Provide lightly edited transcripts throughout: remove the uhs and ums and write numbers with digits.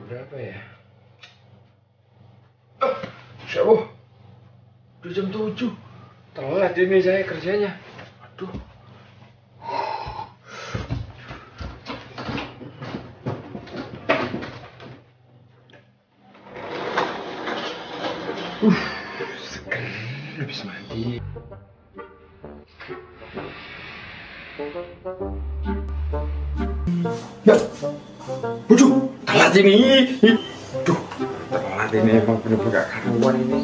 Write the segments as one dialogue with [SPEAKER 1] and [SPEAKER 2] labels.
[SPEAKER 1] Berapa ya? Siapa? Udah jam 7. Telat ini saya kerjanya. Aduh. Seger habis mandi. Ya. Waduh, telat ini. Duh, telat ini emang bener-bener gak karuan ini.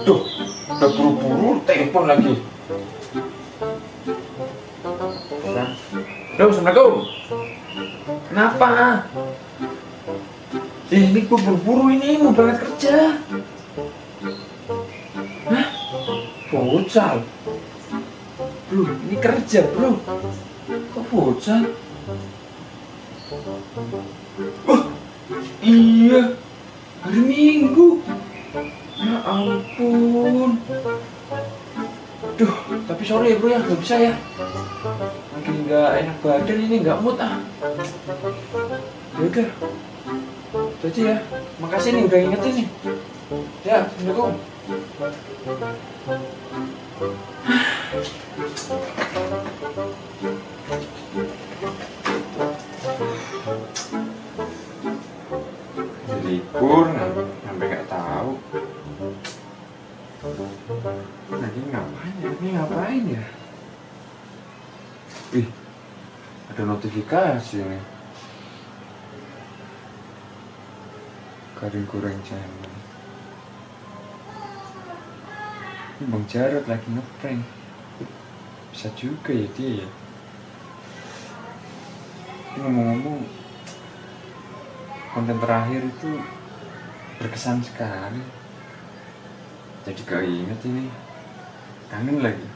[SPEAKER 1] Duh, udah buru-buru telepon lagi. Nah. Duh, Assalamualaikum. Kenapa? Ini gue buru-buru ini, mau berangkat kerja. Hah? Bocah. Bro, ini kerja bro. Kok bocah? Oh, iya, hari Minggu. Ya ampun. Duh, tapi sorry ya bro ya, gak bisa ya. Lagi gak enak badan ini, gak mood ah. Yaudah, itu aja ya. Makasih nih udah ingetin nih. Ya, Assalamualaikum. Libur sampai nggak tahu lagi ngapain ya, ini ngapain ya. Ih, ada notifikasi nih. Garing goreng channel. Ini Bang Jarod lagi ngeprank. Bisa juga ya dia ya. Ngomong-ngomong, konten terakhir itu berkesan sekali. Jadi keinget ini, kangen lagi.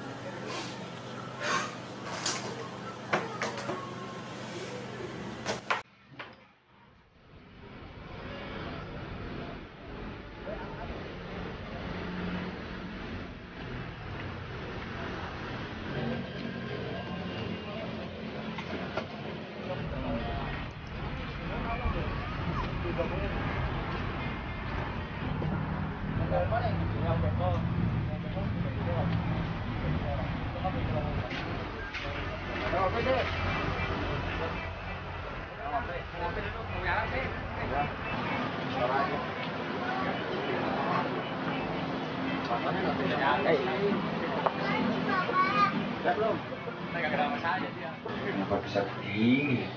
[SPEAKER 1] Kenapa bisa begini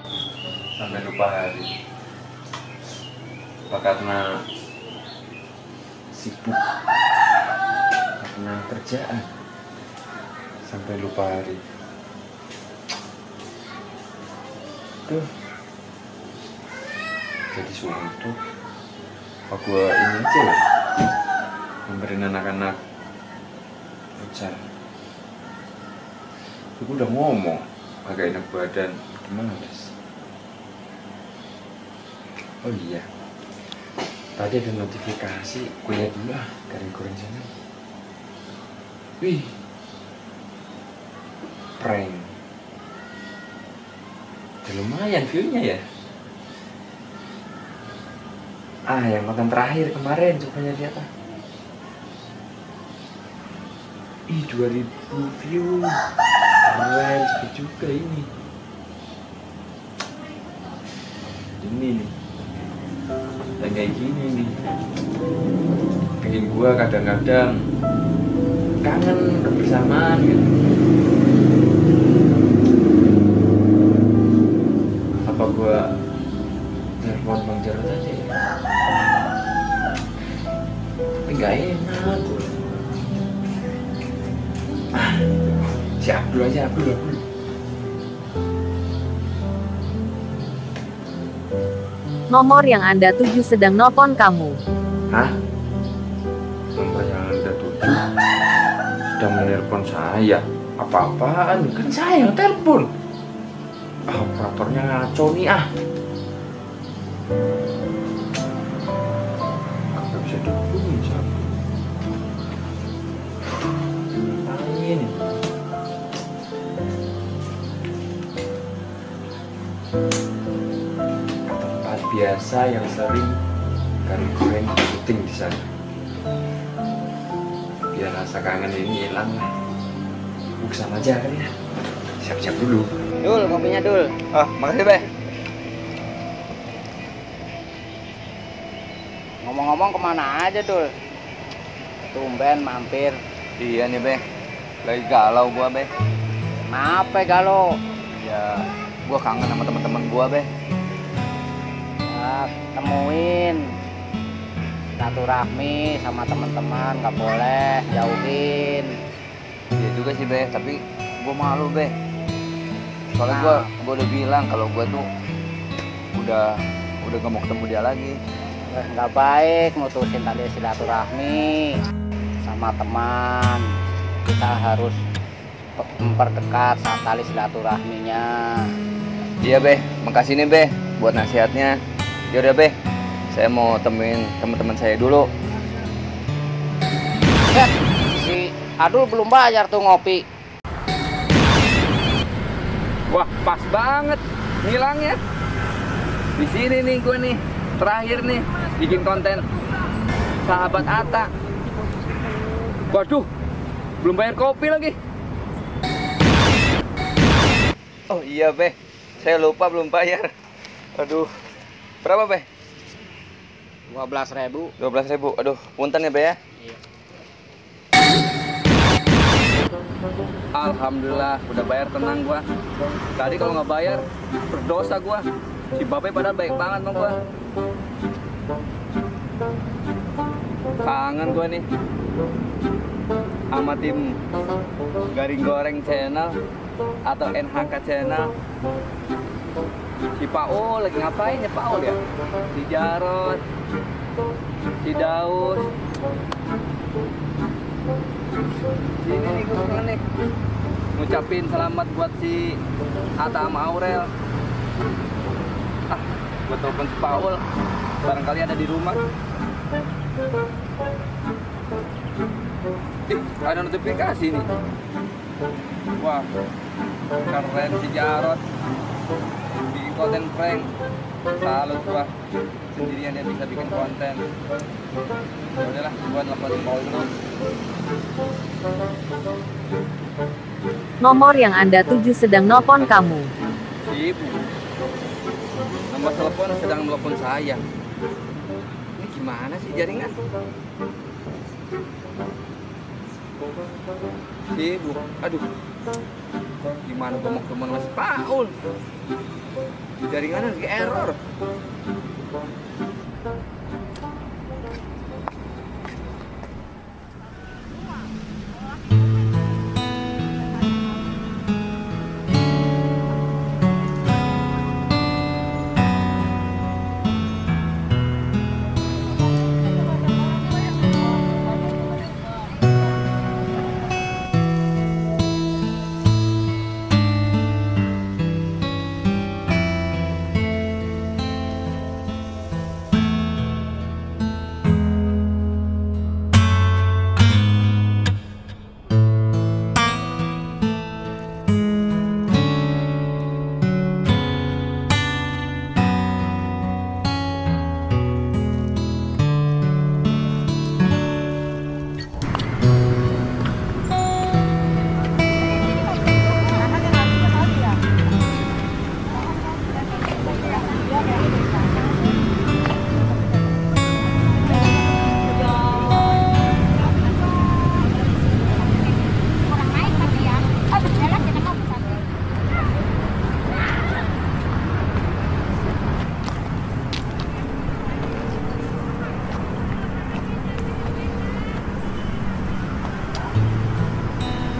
[SPEAKER 1] sampai lupa hari? Apa karena sibuk, karena kerjaan sampai lupa hari? Tuh, jadi suntuk. Apa gua ini aja ya, memberi anak-anak futsal. Aku udah ngomong agak enak badan, gimana guys? Oh iya, tadi ada notifikasi, gue lihat dulu ah, garing goreng channel. Wih, prank. Udah lumayan view-nya ya. Ah, yang konten terakhir kemarin, coba lihat ah. Ih, 2000 view. Keren, cepet juga ini. Ini nih, dan kayak gini nih. Pengen gua kadang-kadang kangen kebersamaan gitu. Apa gua telepon Bang Jarod aja ya? Tapi nggak enak. Siap dulu aja, Abdul.
[SPEAKER 2] Nomor yang Anda tuju sedang nelpon kamu.
[SPEAKER 1] Hah? Nomor yang Anda tuju sedang menelpon saya? Apa-apaan? Kan saya yang telepon. Operatornya ngaco nih ah. Gak bisa dihubungin siapa. Ngapain? Tempat biasa yang sering kami goreng syuting di sana. Biar rasa kangen ini hilang lah. Buksam aja kan ya. Siap-siap dulu.
[SPEAKER 3] Dul, kopinya Dul.
[SPEAKER 4] Ah, makasih Be.
[SPEAKER 3] Ngomong-ngomong kemana aja Dul? Tumben mampir.
[SPEAKER 4] Iya nih Be, lagi galau gua Be.
[SPEAKER 3] Kenapa galau?
[SPEAKER 4] Ya, gua kangen sama teman-teman gua Be.
[SPEAKER 3] Ya, temuin. Silaturahmi sama teman-teman, nggak boleh jauhin.
[SPEAKER 4] Iya juga sih Be, tapi gua malu Be. Soalnya gua udah bilang kalau gua tuh udah gak mau ketemu dia lagi.
[SPEAKER 3] Nggak baik mutusin tadi silaturahmi sama teman. Kita harus memperdekat saat tali silaturahminya.
[SPEAKER 4] Iya Be, makasih nih Be buat nasihatnya. Yaudah Be, saya mau temuin teman-teman saya dulu.
[SPEAKER 3] Si Adul belum bayar tuh ngopi.
[SPEAKER 4] Wah, pas banget ngilangnya. Di sini nih gue nih, terakhir nih bikin konten Sahabat Atta. Waduh, belum bayar kopi lagi. Oh iya Be, saya lupa belum bayar. Aduh, berapa Be?
[SPEAKER 3] 12.000.
[SPEAKER 4] 12.000. Aduh, punten ya Be ya.
[SPEAKER 3] Iya.
[SPEAKER 4] Alhamdulillah, udah bayar, tenang gua. Tadi kalau nggak bayar, berdosa gua. Si Babe padahal baik banget sama gua. Kangen gua nih sama tim Garing Goreng Channel atau NHK Channel. Si Paul lagi ngapain ya Paul ya? Si Jarot, si Daus. Sini nih gue kangen nih. Ngucapin selamat buat si Atta sama Aurel. Ah, gue telepon si Paul. Barangkali ada di rumah. Ada notifikasi nih. Wah, keren si Jarot. Bikin konten prank. Salut gua. Sendirian dia bisa bikin konten. Udahlah, gua telepon si Paul dulu.
[SPEAKER 2] Nomor yang Anda tuju sedang nelpon kamu.
[SPEAKER 4] Ibu, nomor telepon sedang telepon saya. Ini gimana sih jaringan? Sibuk, aduh. Gimana gua mau ketemu sama si Paul? Jaringannya lagi error.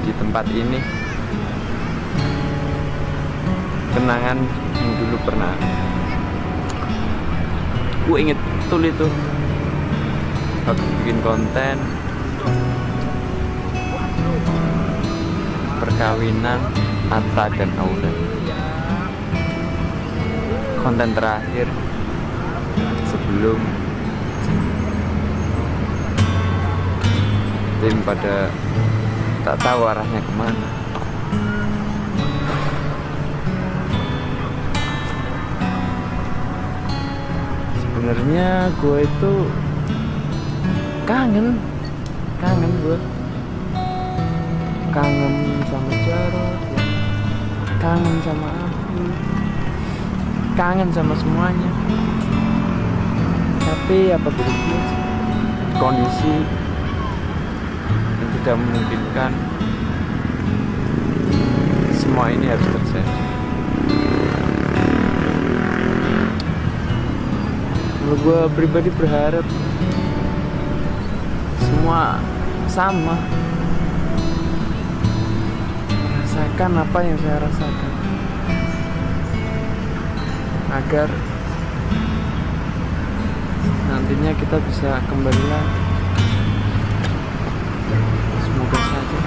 [SPEAKER 4] Di tempat ini kenangan yang dulu pernah gue inget betul itu waktu bikin konten perkawinan Atta dan Aurel. Konten terakhir sebelum tim pada tak tahu arahnya kemana.
[SPEAKER 1] sebenarnya gue itu kangen gue kangen sama Jarot ya. Kangen sama aku, kangen sama semuanya, tapi apa boleh, kondisi yang tidak memungkinkan semua ini harus terjadi. Kalau gue pribadi berharap semua sama, rasakan apa yang saya rasakan, agar nantinya kita bisa kembali lagi. Semoga saja.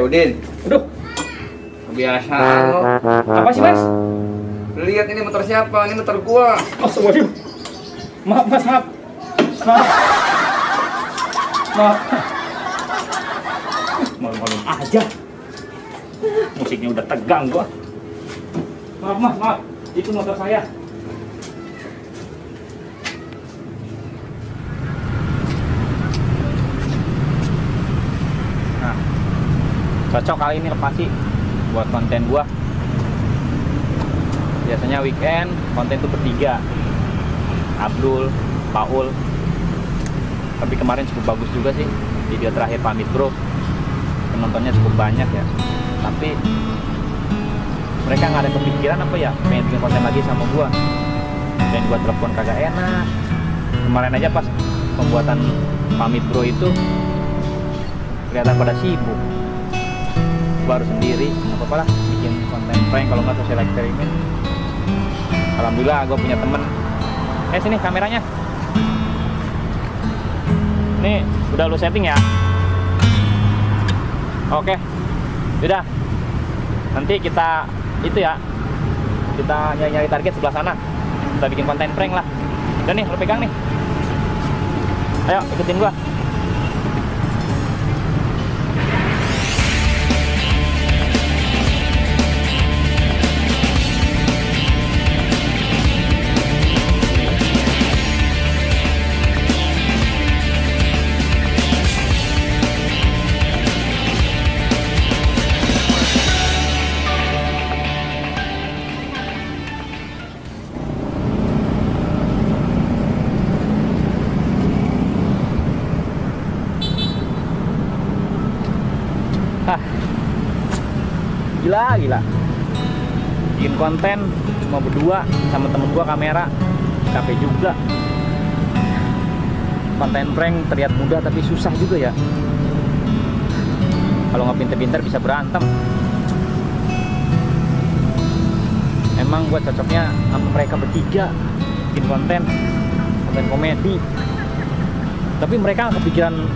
[SPEAKER 4] Udin.
[SPEAKER 3] Aduh,
[SPEAKER 4] Kebiasaan lo.
[SPEAKER 3] apa sih mas?
[SPEAKER 4] Lihat ini motor siapa? Ini motor gua.
[SPEAKER 3] Oh, waduh. Maaf mas, maaf. Maaf. Maaf. Malu-malu aja. Musiknya udah tegang gua. Maaf mas, maaf. Itu motor saya. Cocok kali ini Lepasi buat konten gua. Biasanya weekend konten tuh bertiga, Abdul, Paul. Tapi kemarin cukup bagus juga sih video terakhir Pamit Bro. Penontonnya cukup banyak ya. Tapi mereka nggak ada kepikiran apa ya pengen bikin konten lagi sama gua. Dan gua telepon kagak enak. Kemarin aja pas pembuatan Pamit Bro itu kelihatan pada sibuk. Baru sendiri, nggak apa-apa lah bikin konten prank kalau nggak sosial eksperimen. Alhamdulillah gue punya temen. Sini kameranya. Nih udah lu setting ya? Oke, udah. Nanti kita itu ya Kita nyari-nyari target sebelah sana. Kita bikin konten prank lah. Dan nih, lo pegang nih. Ayo, ikutin gua. Gila. Bikin konten cuma berdua sama temen gua kamera. Capek juga. Konten prank terlihat mudah tapi susah juga ya. Kalau nggak pinter-pinter bisa berantem. Emang gua cocoknya sama mereka bertiga bikin konten komedi. Tapi mereka nggak kepikiran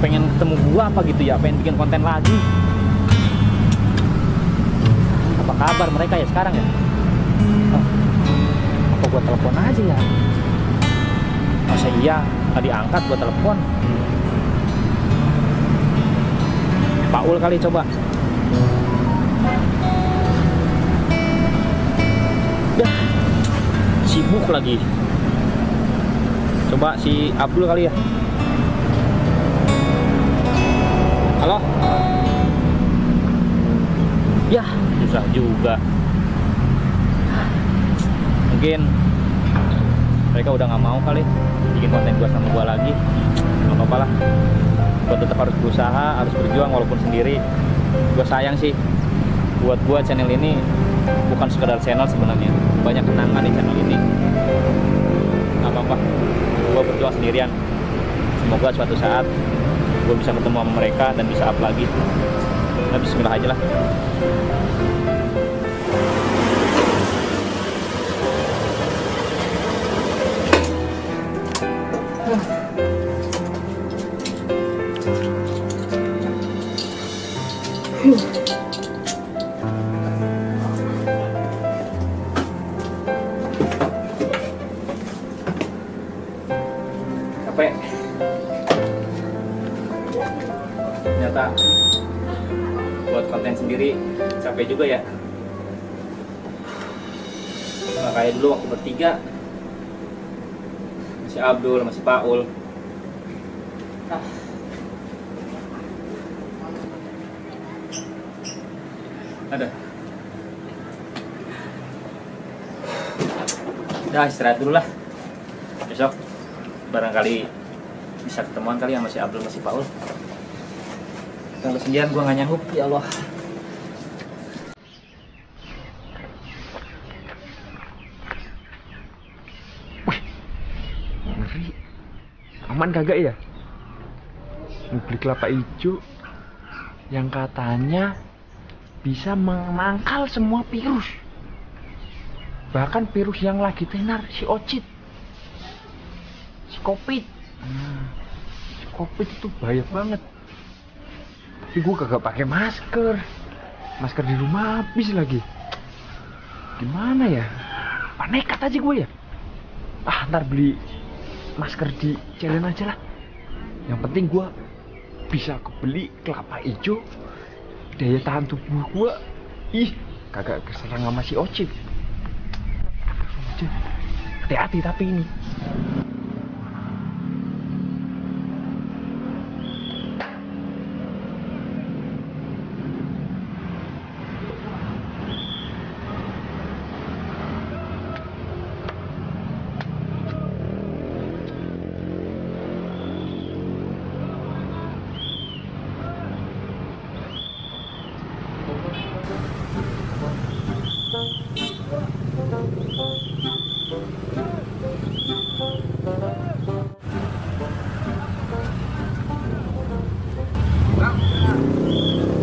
[SPEAKER 3] pengen ketemu gua apa gitu ya, pengen bikin konten lagi. Apa kabar mereka ya sekarang ya? Apa gua telepon aja ya? Masa iya tadi angkat gua telepon? Paul kali coba. Dah sibuk lagi. Coba si Abdul kali ya. Halo? Ya, susah juga. Mungkin mereka udah nggak mau kali bikin konten gua sama gua lagi. Nggak apa-apa lah. Gua tetap harus berusaha, harus berjuang walaupun sendiri. Gua sayang sih buat gua channel ini bukan sekedar channel sebenarnya. Banyak kenangan di channel ini. Nggak apa-apa. Gua berjuang sendirian. Semoga suatu saat gua bisa ketemu sama mereka dan bisa up lagi. Nah, bismillah aja lah. Capek. Ternyata buat konten sendiri capek juga ya. Nggak kayak dulu waktu bertiga, masih Abdul, masih Paul. Ada. Udah istirahat dulu lah. Besok barangkali bisa ketemuan kali sama si Abdul, masih Paul. Kalau sendirian gue nggak nyanggup, ya Allah.
[SPEAKER 1] Wih, ngeri. Aman kagak ya? Mau beli kelapa hijau yang katanya bisa menangkal semua virus. Bahkan virus yang lagi tenar, si Ocit, si Covid. Si Covid itu bahaya banget. Tapi gue kagak pakai masker. Masker di rumah habis lagi. Gimana ya? Apa nekat aja gue ya? Ntar beli masker di jalan aja lah. Yang penting gue bisa kebeli kelapa hijau. Daya tahan tubuh gue kagak keserang sama si Ocit. Hati-hati tapi ini.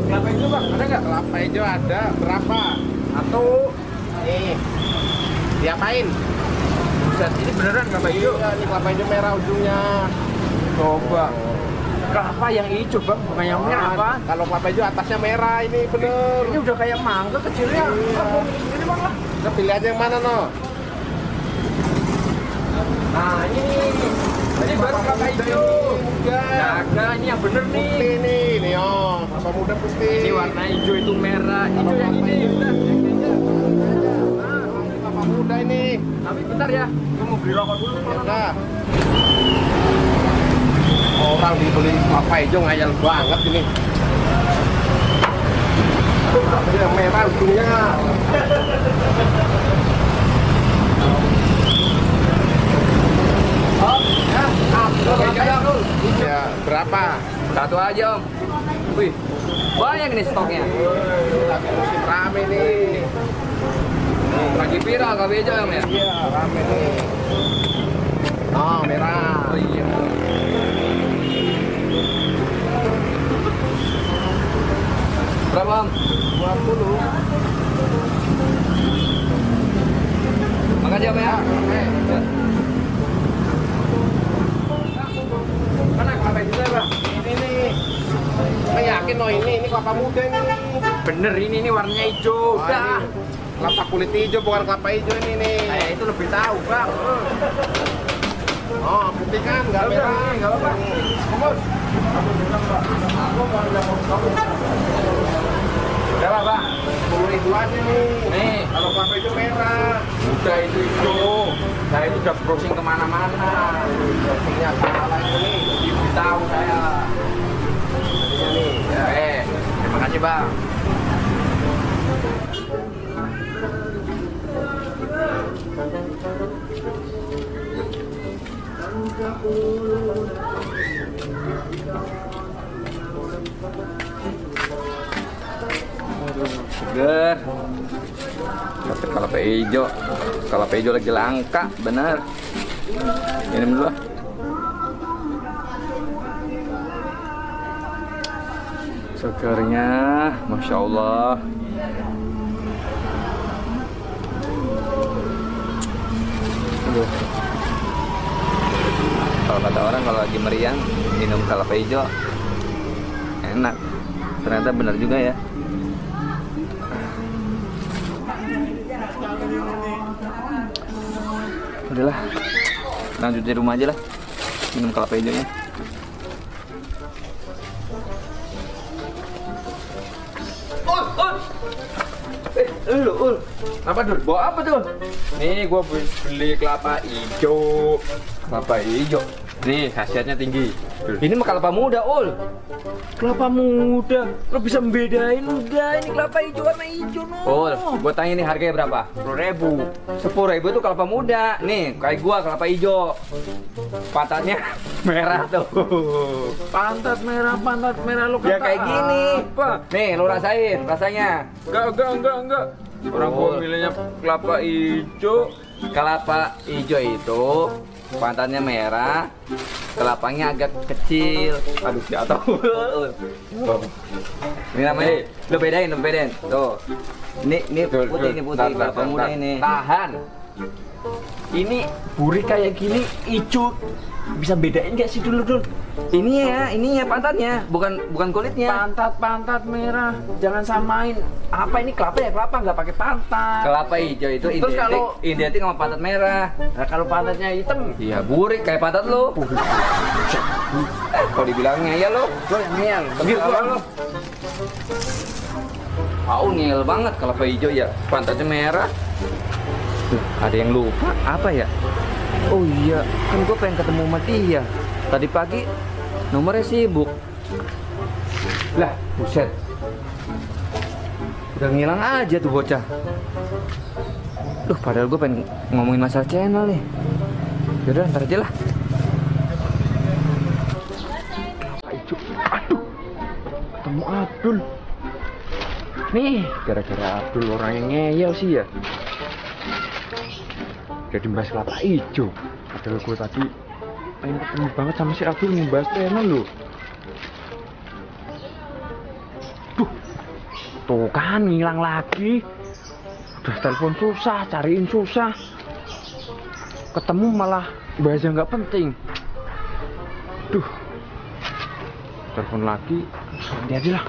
[SPEAKER 5] Kelapa hijau bang, ada nggak? Kelapa hijau ada, berapa? Satu. Nih, diapain? Buset, ini beneran kelapa hijau? Iya, ini kelapa hijau merah ujungnya. Coba.
[SPEAKER 1] kelapa yang hijau bang, bukan yang merah bang.
[SPEAKER 5] Kalau kelapa hijau atasnya merah ini bener.
[SPEAKER 1] Ini udah kayak mangga kecilnya. Ini bang lah.
[SPEAKER 5] Kita pilih aja yang mana no?
[SPEAKER 1] Nah ini baru kelapa hijau. Jaga, ini yang bener nih.
[SPEAKER 5] Putih nih oh, kelapa muda putih.
[SPEAKER 1] Ini warna hijau itu merah, hijau yang ini. Udah.
[SPEAKER 5] Nah, kelapa muda ini.
[SPEAKER 1] Tapi bentar ya, gue mau beli rokok dulu.
[SPEAKER 5] Ya udah. Orang dibeli kelapa hijau ngayal banget ini. Ini yang merah ujungnya. Ya, berapa?
[SPEAKER 4] Satu aja om. Wih, banyak nih stoknya.
[SPEAKER 5] Lagi musim rame nih.
[SPEAKER 4] Lagi viral KB hijau om ya?
[SPEAKER 5] Iya, rame nih. Oh, merah.
[SPEAKER 4] Oh iya. Berapa om?
[SPEAKER 5] 20.
[SPEAKER 4] Makasih om ya.
[SPEAKER 1] Mana kelapa hijau bang?
[SPEAKER 5] Ini nih. Saya yakin oh ini kelapa muda ini.
[SPEAKER 1] Bener ini warnanya hijau. Udah.
[SPEAKER 5] Kelapa kulit hijau bukan kelapa hijau ini nih.
[SPEAKER 1] Saya itu lebih tahu bang.
[SPEAKER 5] Oh, putih kan, nggak
[SPEAKER 1] Udah,
[SPEAKER 5] merah.
[SPEAKER 1] nggak apa-apa. Berapa bang?
[SPEAKER 5] 10.000 aja nih.
[SPEAKER 1] Nih,
[SPEAKER 5] Kalau kelapa hijau merah.
[SPEAKER 1] udah itu hijau. Saya itu udah browsing kemana-mana.
[SPEAKER 5] Browsingnya salah ini.
[SPEAKER 1] Lebih tahu saya.
[SPEAKER 5] Ini nih.
[SPEAKER 1] Ya, terima kasih bang.
[SPEAKER 4] Seger. Dapat kelapa hijau lagi langka, benar. Minum dulu. Segernya, masya Allah. Aduh. Kalau kata orang kalau lagi meriang minum kelapa hijau enak. Ternyata benar juga ya. Udahlah, lanjut di rumah aja lah, minum kelapa hijaunya.
[SPEAKER 1] Ul. Apa Dul? Bawa apa Dul? Nih gua beli kelapa hijau.
[SPEAKER 4] Kelapa hijau.
[SPEAKER 1] Nih khasiatnya tinggi. Dul.
[SPEAKER 4] Ini mah kelapa muda, Ul.
[SPEAKER 1] Kelapa muda. Lo bisa membedain enggak? Ini kelapa hijau warna hijau no.
[SPEAKER 4] Ul, gua tanya nih harganya berapa?
[SPEAKER 1] 10.000.
[SPEAKER 4] 10.000 itu kelapa muda. Nih, kayak gua kelapa hijau. Pantatnya merah tuh.
[SPEAKER 1] Pantat merah lo kata
[SPEAKER 4] Ya kayak gini.
[SPEAKER 1] apa?
[SPEAKER 4] Nih, lu rasain rasanya.
[SPEAKER 1] Enggak. Orang gua milihnya kelapa hijau.
[SPEAKER 4] Kelapa hijau itu pantatnya merah, kelapanya agak kecil. Aduh, jatuh. Ini namanya, lu bedain. Tuh. Ini putih, ini putih, kelapa muda ini.
[SPEAKER 1] Tahan. Ini buri kayak gini hijau. Bisa bedain nggak sih Dul?
[SPEAKER 4] Ini ya pantatnya, bukan kulitnya.
[SPEAKER 1] Pantat merah. Jangan samain. Apa ini kelapa ya kelapa nggak pakai pantat.
[SPEAKER 4] Kelapa hijau itu
[SPEAKER 1] Terus kalau-
[SPEAKER 4] identik sama pantat merah.
[SPEAKER 1] Nah, kalau pantatnya hitam,
[SPEAKER 4] Iya, burik kayak pantat lu. Kalau dibilangnya ya lo.
[SPEAKER 1] lo yang ngeyel.
[SPEAKER 4] Gitu lo. Ngeyel banget kelapa hijau ya. Pantatnya merah. Tuh, ada yang lupa apa ya? Oh iya, kan gue pengen ketemu sama dia. Tadi pagi nomornya sibuk. Lah, buset. Udah ngilang aja tuh bocah. Duh, padahal gue pengen ngomongin masalah channel nih. Yaudah, ntar aja lah.
[SPEAKER 1] Aduh, ketemu Abdul. Nih, gara-gara Abdul orang yang ngeyel sih ya. Jadi bahas kelapa hijau. Padahal gue tadi pengen ketemu banget sama si Abdul ngebahas channel loh. Tuh kan ngilang lagi. Udah telepon susah, cariin susah. Ketemu malah bahas yang nggak penting. Duh. telepon lagi, nanti aja lah.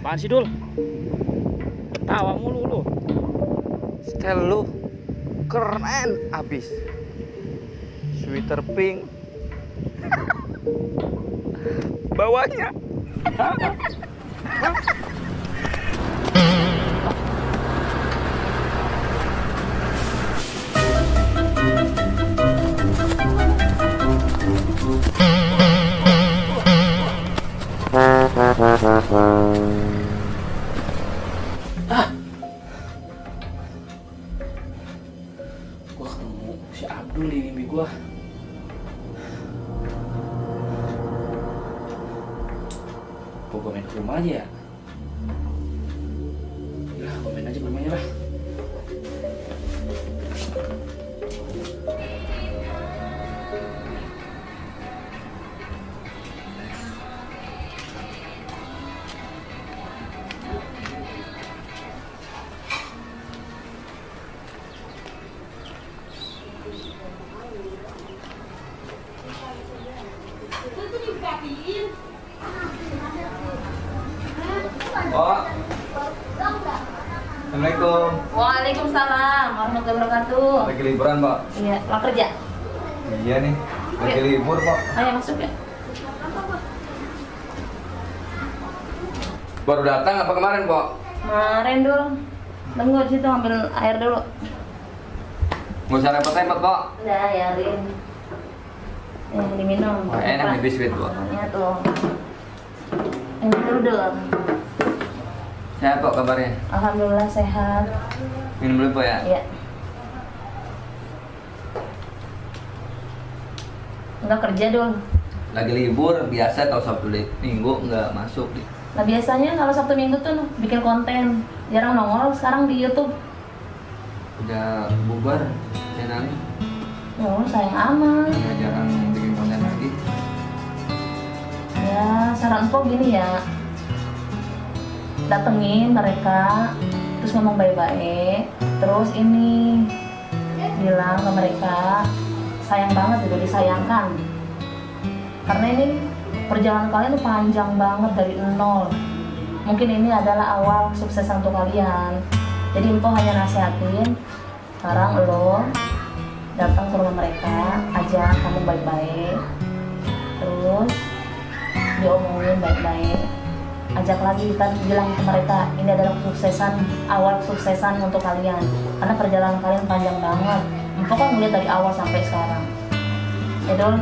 [SPEAKER 3] Apaan sih, Dul? Ketawa mulu lu.
[SPEAKER 4] Style lu keren abis. Sweater pink. Bawahnya.
[SPEAKER 1] Gua ketemu si Abdul di mimpi gua. Apa gua main ke rumah aja ya? Ya, gua main aja ke rumahnya lah.
[SPEAKER 4] Oh. Assalamualaikum.
[SPEAKER 2] Waalaikumsalam warahmatullahi wabarakatuh.
[SPEAKER 4] Lagi liburan, Pak?
[SPEAKER 2] Iya, mau kerja?
[SPEAKER 4] Iya nih. Lagi libur, Pak.
[SPEAKER 2] Ayo masuk ya.
[SPEAKER 4] Baru datang apa kemarin, Pak?
[SPEAKER 2] Kemarin dulu. Tunggu di situ ambil air dulu.
[SPEAKER 4] Nggak usah repot-repot, Pak.
[SPEAKER 2] Udah, airin. Yang diminum.
[SPEAKER 4] Wah, enak nih biskuit, Pak.
[SPEAKER 2] Iya tuh. Ini dulu dong.
[SPEAKER 4] Sehat, Pak, kabarnya?
[SPEAKER 2] Alhamdulillah sehat.
[SPEAKER 4] Minum dulu, Pak, ya?
[SPEAKER 2] Iya. Enggak kerja dong.
[SPEAKER 4] Lagi libur, biasa kalau Sabtu Minggu nggak masuk.
[SPEAKER 2] Nah biasanya kalau Sabtu Minggu tuh bikin konten. Jarang nongol sekarang di YouTube.
[SPEAKER 4] Udah bubar channelnya.
[SPEAKER 2] Oh sayang amat.
[SPEAKER 4] Udah jarang bikin konten lagi.
[SPEAKER 2] Ya saran Empok gini ya. Datengin mereka, terus ngomong baik-baik. Terus ini bilang ke mereka sayang banget gitu, disayangkan. Karena ini perjalanan kalian tuh panjang banget dari nol. Mungkin ini adalah awal kesuksesan untuk kalian. Jadi Empok hanya nasihatin, sekarang lo datang ke rumah mereka, ajak kamu baik-baik, terus diomongin baik-baik, ajak lagi kan, bilang ke mereka ini adalah kesuksesan, awal kesuksesan untuk kalian. Karena perjalanan kalian panjang banget. Empok kan ngeliat dari awal sampai sekarang. Ya Dul?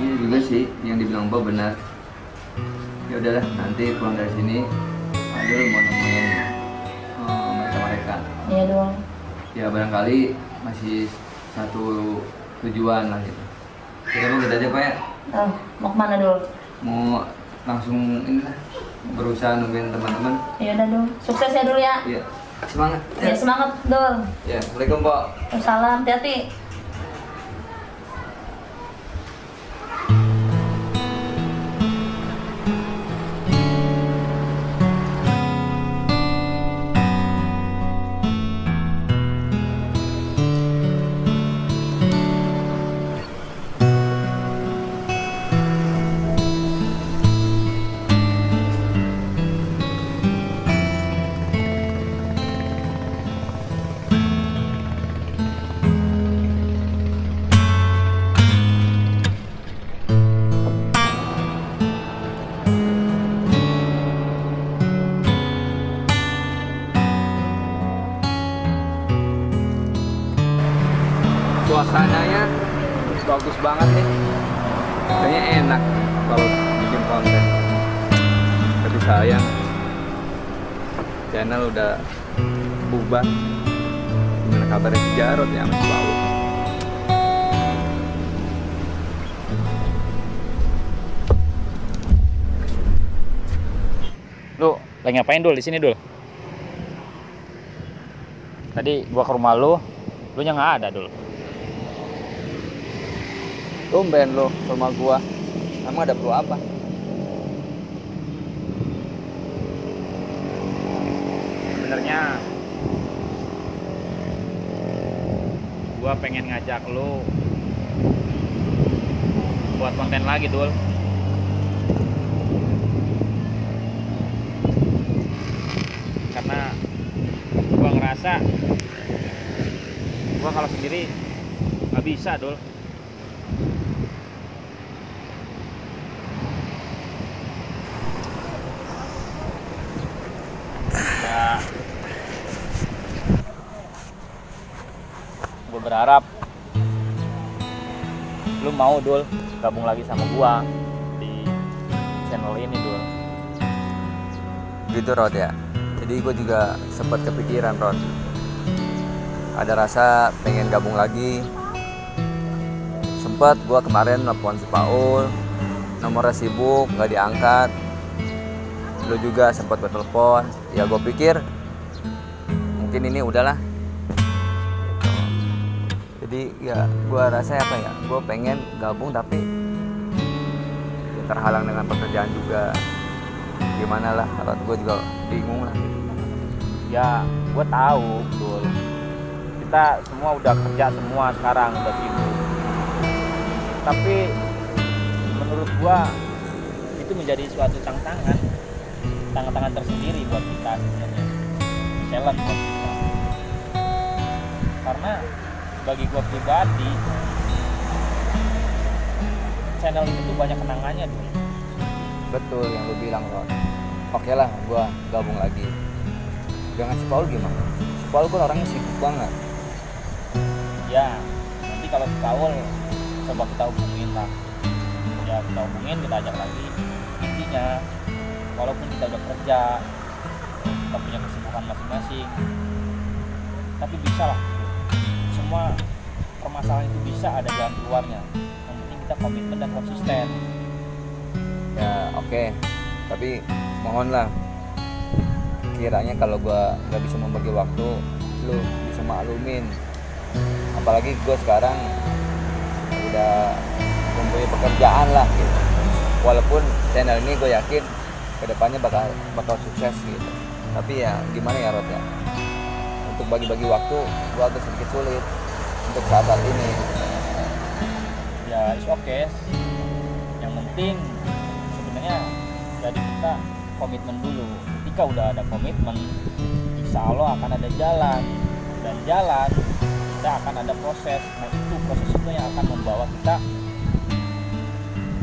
[SPEAKER 4] Iya juga sih, yang dibilang Mbak benar. Ya udahlah, nanti pulang dari sini Adul mau nemuin mereka.
[SPEAKER 2] Iya Dul.
[SPEAKER 4] ya barangkali masih satu tujuan lah gitu. Kita mau gitu aja Pak ya.
[SPEAKER 2] Mau kemana dulu?
[SPEAKER 4] Mau langsung ini lah, berusaha nungguin teman-teman.
[SPEAKER 2] Ya udah dulu, sukses ya dulu ya.
[SPEAKER 4] Iya, semangat.
[SPEAKER 2] Ya semangat dul.
[SPEAKER 4] Ya, assalamualaikum Pak.
[SPEAKER 2] Salam, hati-hati.
[SPEAKER 4] Suasananya bagus banget nih, kayaknya enak kalau bikin konten. Tapi sayang channel udah bubar. Gimana kabarnya si Jarod ya sama si Paul?
[SPEAKER 3] Lu lagi ngapain Dul di sini Dul? Tadi gua ke rumah lu nya nggak ada Dul.
[SPEAKER 4] Tumben lo ke rumah gua, emang ada perlu apa?
[SPEAKER 3] Sebenarnya gua pengen ngajak lu buat konten lagi Dul. Karena gua ngerasa gua kalau sendiri nggak bisa Dul. Ya, gue berharap lu mau Dul gabung lagi sama gua di channel ini Dul.
[SPEAKER 4] Gitu Rod ya. Jadi gue juga sempat kepikiran Rod. Ada rasa pengen gabung lagi. Sempat gue kemarin nelfon si Paul, nomornya sibuk nggak diangkat. Lu juga sempat bertelepon. Ya gue pikir mungkin ini udahlah. Gitu. Jadi ya gue rasa apa ya? Gue pengen gabung tapi ya terhalang dengan pekerjaan juga. Gimana lah, kalau gue juga bingung lah.
[SPEAKER 3] Ya gue tahu Dul, kita semua udah kerja semua sekarang, udah sibuk. Tapi menurut gua itu menjadi suatu tantangan tersendiri buat kita sebenarnya, challenge buat kita. Karena bagi gua pribadi channel ini tuh banyak kenangannya Dul.
[SPEAKER 4] Betul yang lu bilang Ron. Oke lah gua gabung lagi. Dengan si Paul gimana? Si Paul kan orangnya sibuk banget.
[SPEAKER 3] Ya nanti kalau si Paul coba kita hubungin lah. Ya kita hubungin, kita ajak lagi. Intinya walaupun kita udah kerja, kita punya kesibukan masing-masing, tapi bisa lah. Semua permasalahan itu bisa ada jalan keluarnya. Yang penting kita komitmen dan konsisten.
[SPEAKER 4] Ya oke. Tapi mohonlah kiranya kalau gua nggak bisa membagi waktu, lu bisa maklumin. Apalagi gua sekarang udah mempunyai pekerjaan lah gitu. Walaupun channel ini gue yakin kedepannya bakal sukses gitu. Tapi ya gimana ya Rod ya, untuk bagi-bagi waktu gue agak sedikit sulit untuk saat ini.
[SPEAKER 3] Ya it's okay. Yang penting sebenarnya dari kita komitmen dulu. Ketika udah ada komitmen, insya Allah akan ada jalan, dan jalan kita akan ada proses. Nah itu proses itu yang akan membawa kita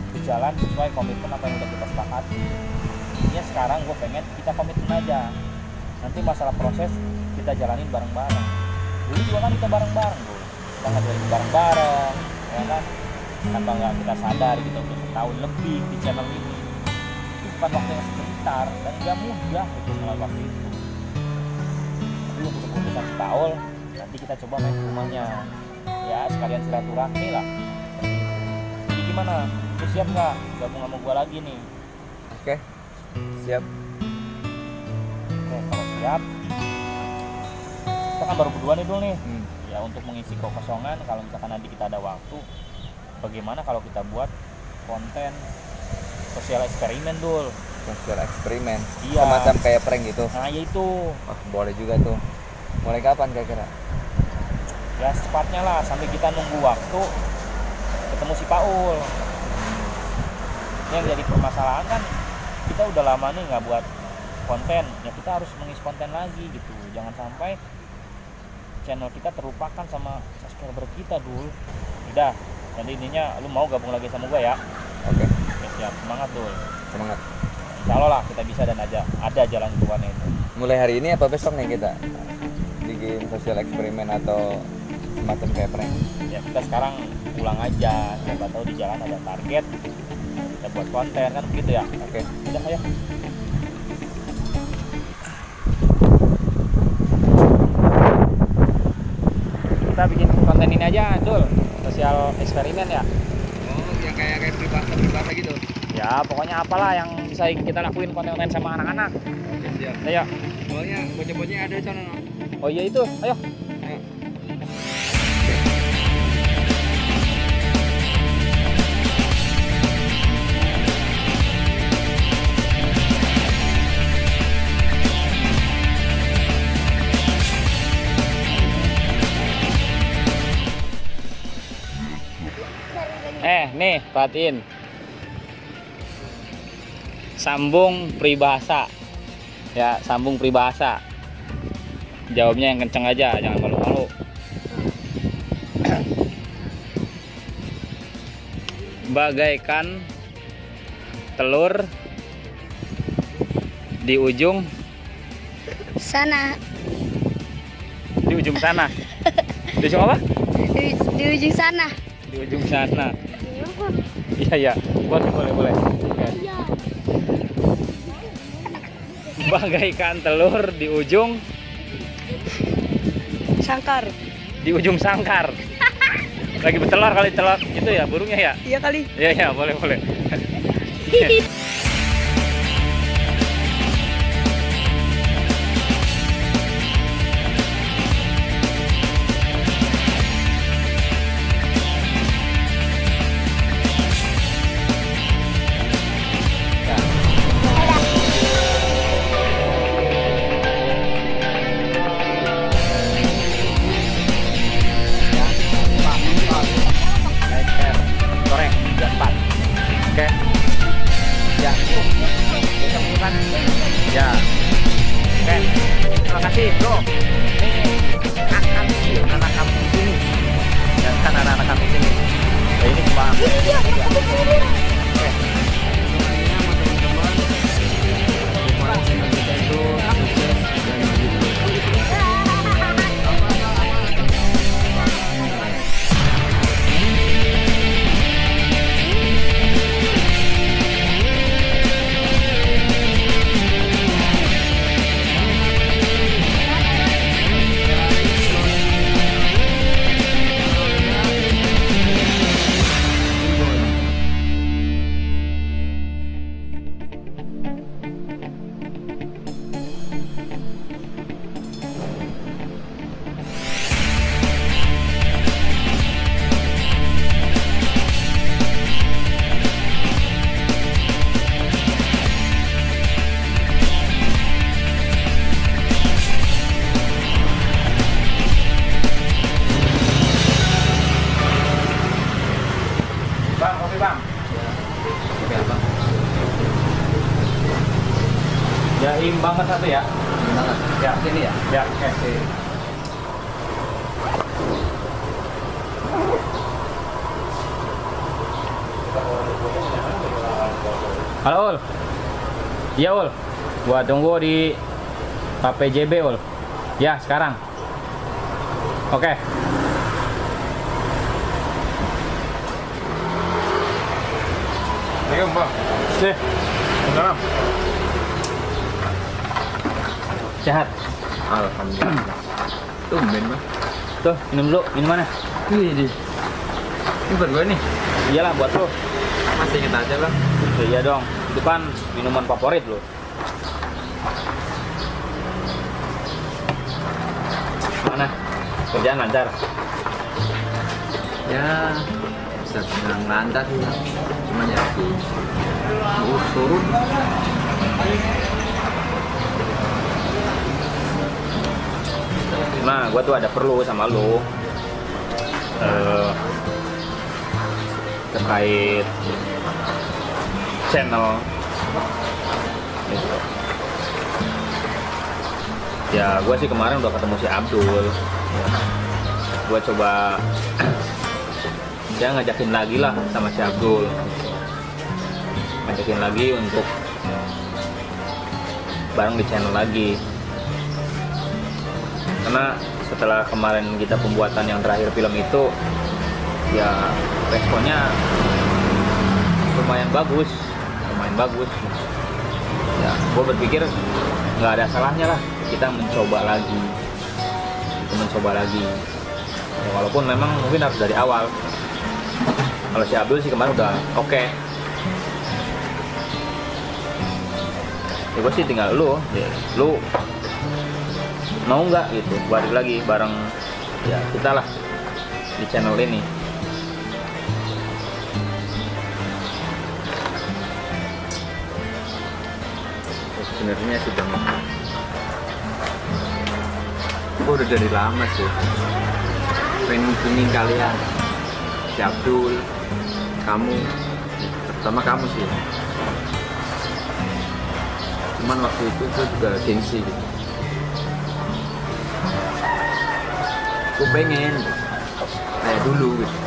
[SPEAKER 3] ke jalan sesuai komitmen apa yang udah kita sepakati. Intinya sekarang gue pengen kita komitmen aja. Nanti masalah proses kita jalanin bareng-bareng. Dulu juga kan kita bareng-bareng bro. Kita ngadain bareng-bareng, ya kan? Tanpa nggak kita sadar kita udah setahun lebih di channel ini. Itu bukan waktu yang sebentar dan nggak mudah itu melalui waktu itu. Tapi untuk keputusan Paul, nanti nanti kita coba main ke rumahnya. Ya sekalian silaturahmi lah. Jadi gimana? Lu siap nggak gabung sama gua lagi nih?
[SPEAKER 4] Oke, siap.
[SPEAKER 3] Oke, kalau siap, kita kan baru berdua nih dulu nih.
[SPEAKER 4] Hmm.
[SPEAKER 3] Ya untuk mengisi kekosongan, kalau misalkan nanti kita ada waktu, bagaimana kalau kita buat konten sosial eksperimen dul?
[SPEAKER 4] Sosial eksperimen.
[SPEAKER 3] Iya.
[SPEAKER 4] Semacam kayak prank gitu.
[SPEAKER 3] Nah ya itu.
[SPEAKER 4] Wah, boleh juga tuh. Mulai kapan kira-kira?
[SPEAKER 3] Ya secepatnya lah, sambil kita nunggu waktu ketemu si Paul. Yang jadi permasalahan kan kita udah lama nih nggak buat konten, ya kita harus mengisi konten lagi gitu. Jangan sampai channel kita terlupakan sama subscriber kita dul. Udah, jadi intinya lu mau gabung lagi sama gua ya?
[SPEAKER 4] Oke,
[SPEAKER 3] Oke, siap, semangat dul.
[SPEAKER 4] semangat.
[SPEAKER 3] Insya Allah lah kita bisa dan ada jalan keluarnya itu.
[SPEAKER 4] Mulai hari ini apa besok nih kita bikin sosial eksperimen atau semacam kayak prank?
[SPEAKER 3] Ya kita sekarang pulang aja, siapa tahu di jalan ada target, kita buat konten kan begitu ya.
[SPEAKER 4] Oke.
[SPEAKER 3] Udah ayo. Kita bikin konten ini aja dul, sosial eksperimen ya.
[SPEAKER 4] Oh, yang kayak peribahasa gitu.
[SPEAKER 3] Ya pokoknya apalah yang bisa kita lakuin konten-konten sama anak-anak.
[SPEAKER 4] Oke, siap.
[SPEAKER 3] Ayo.
[SPEAKER 4] Soalnya bocah-bocahnya ada di sana. No?
[SPEAKER 3] Oh iya itu, ayo.
[SPEAKER 4] Ayo.
[SPEAKER 3] Nih, perhatiin. Sambung peribahasa. Ya, sambung peribahasa. Jawabnya yang kenceng aja, jangan malu-malu. Bagaikan telur di ujung
[SPEAKER 6] sana.
[SPEAKER 3] Di ujung sana. Di ujung apa?
[SPEAKER 6] Di ujung sana.
[SPEAKER 3] Di ujung sana. Iya ya, boleh. Oke. Bagaikan telur di ujung
[SPEAKER 6] Sangkar.
[SPEAKER 3] di ujung sangkar. Lagi bertelur kali telur itu ya burungnya ya.
[SPEAKER 6] Iya kali.
[SPEAKER 3] Iya boleh. Goreng jam 4. Oke. Ya. Bisa bukan? Ya. Oke. Terima kasih, Bro. Ini anak kampung sini. Ya kan anak-anak kampung sini. Ya ini cuma. Oke. Bang, kopi bang.
[SPEAKER 4] Oke, Bang.
[SPEAKER 3] Jaim banget satu ya.
[SPEAKER 4] Gimana?
[SPEAKER 3] Ya.
[SPEAKER 4] Sini ya?
[SPEAKER 3] Ya, oke. Halo Ul. Iya Ul. Gua tunggu di KPJB Ul. Ya, sekarang. Oke.
[SPEAKER 5] Assalamualaikum bang.
[SPEAKER 3] Sih,
[SPEAKER 5] Salam.
[SPEAKER 3] sehat.
[SPEAKER 4] Alhamdulillah. Tumben, Bang.
[SPEAKER 3] Tuh, minum dulu, minumannya.
[SPEAKER 4] Ini buat gue nih.
[SPEAKER 3] Iyalah buat lo.
[SPEAKER 4] Masih inget aja bang.
[SPEAKER 3] Iya dong, itu kan minuman favorit lo. Mana? Kerjaan lancar?
[SPEAKER 4] Ya bisa bilang lancar sih bang. Cuman ya lagi turun.
[SPEAKER 3] Nah, gue tuh ada perlu sama lo terkait channel gitu. Ya, gue sih kemarin udah ketemu si Abdul. Gue coba dia ngajakin lagi lah sama si Abdul, ngajakin lagi untuk bareng di channel lagi. Karena setelah kemarin kita pembuatan yang terakhir film itu, ya responnya lumayan bagus. Ya, gue berpikir nggak ada salahnya lah kita mencoba lagi. Ya, walaupun memang mungkin harus dari awal. Kalau si Abdul sih kemarin udah oke. Ya gue sih tinggal lu mau nggak gitu balik lagi bareng ya kita lah di channel ini.
[SPEAKER 4] Sebenarnya sih bang, gue udah dari lama sih pengen hubungin kalian, si Abdul, kamu, terutama kamu sih. Cuman waktu itu gue juga gengsi gitu. Gue pengen kayak dulu gitu.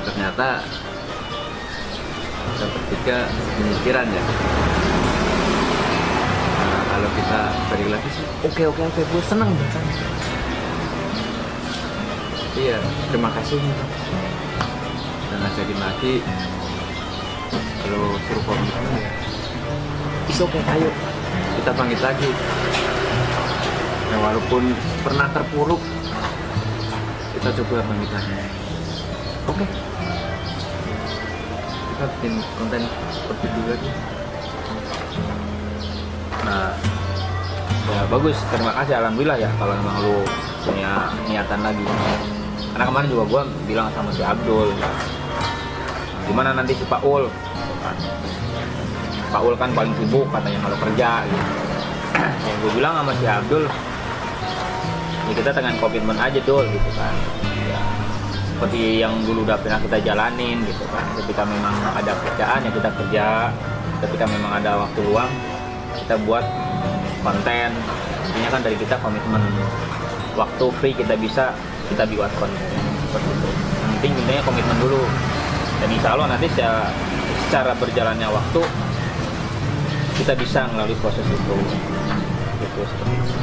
[SPEAKER 4] Ternyata kita bertiga pemikiran ya. Nah, kalau kita balik lagi sih oke, gue seneng bahkan. Iya, terima kasih dan ngajakin lagi. Kalau suruh komitmen ya oke, ayo kita bangkit lagi. Nah, walaupun pernah terpuruk, kita coba bangkit lagi. Oke. Kita bikin konten seperti dulu lagi.
[SPEAKER 3] Nah, ya bagus, terima kasih, alhamdulillah ya kalau memang lu punya niatan lagi. Karena kemarin juga gue bilang sama si Abdul, gimana nanti si Paul? Paul kan paling sibuk katanya kalau kerja gitu. Yang gue bilang sama si Abdul, ya kita dengan komitmen aja Dul gitu kan. Ya, seperti yang dulu udah pernah kita jalanin gitu kan. Ketika memang ada kerjaan ya kita kerja, ketika memang ada waktu luang kita buat konten. Intinya kan dari kita komitmen, waktu free kita buat konten seperti itu. Yang penting intinya komitmen dulu. Dan insya Allah nanti secara berjalannya waktu kita bisa melalui proses itu gitu, seperti itu.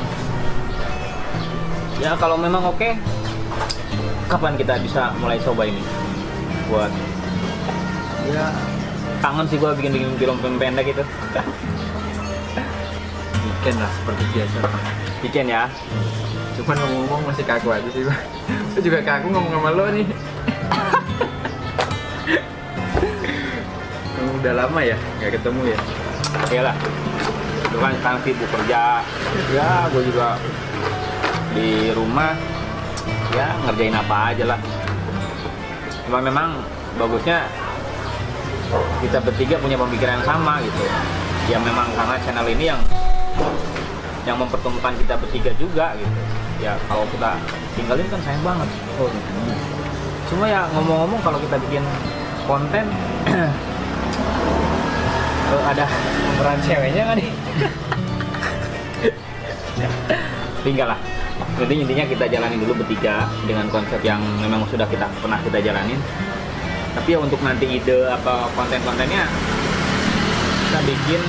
[SPEAKER 3] Ya kalau memang oke, kapan kita bisa mulai coba ini buat ya kangen sih gue bikin film pendek gitu.
[SPEAKER 4] Bikin lah seperti biasa.
[SPEAKER 3] Bikin ya.
[SPEAKER 4] Cuman ngomong-ngomong masih kaku aja sih bang. Gue juga kaku ngomong sama lo nih. Udah lama ya nggak ketemu ya.
[SPEAKER 3] Oke lah, itu kan sekarang sibuk kerja. Ya gue juga di rumah ya ngerjain apa aja lah. Cuma memang bagusnya kita bertiga punya pemikiran yang sama gitu. Ya memang karena channel ini yang mempertemukan kita bertiga juga gitu. Ya kalau kita tinggalin kan sayang banget. Cuma ya ngomong-ngomong kalau kita bikin konten ada pemeran ceweknya kan nih? Tinggal lah. Intinya kita jalanin dulu bertiga dengan konsep yang memang sudah pernah kita jalanin. Tapi ya untuk nanti ide apa konten-kontennya kita bikin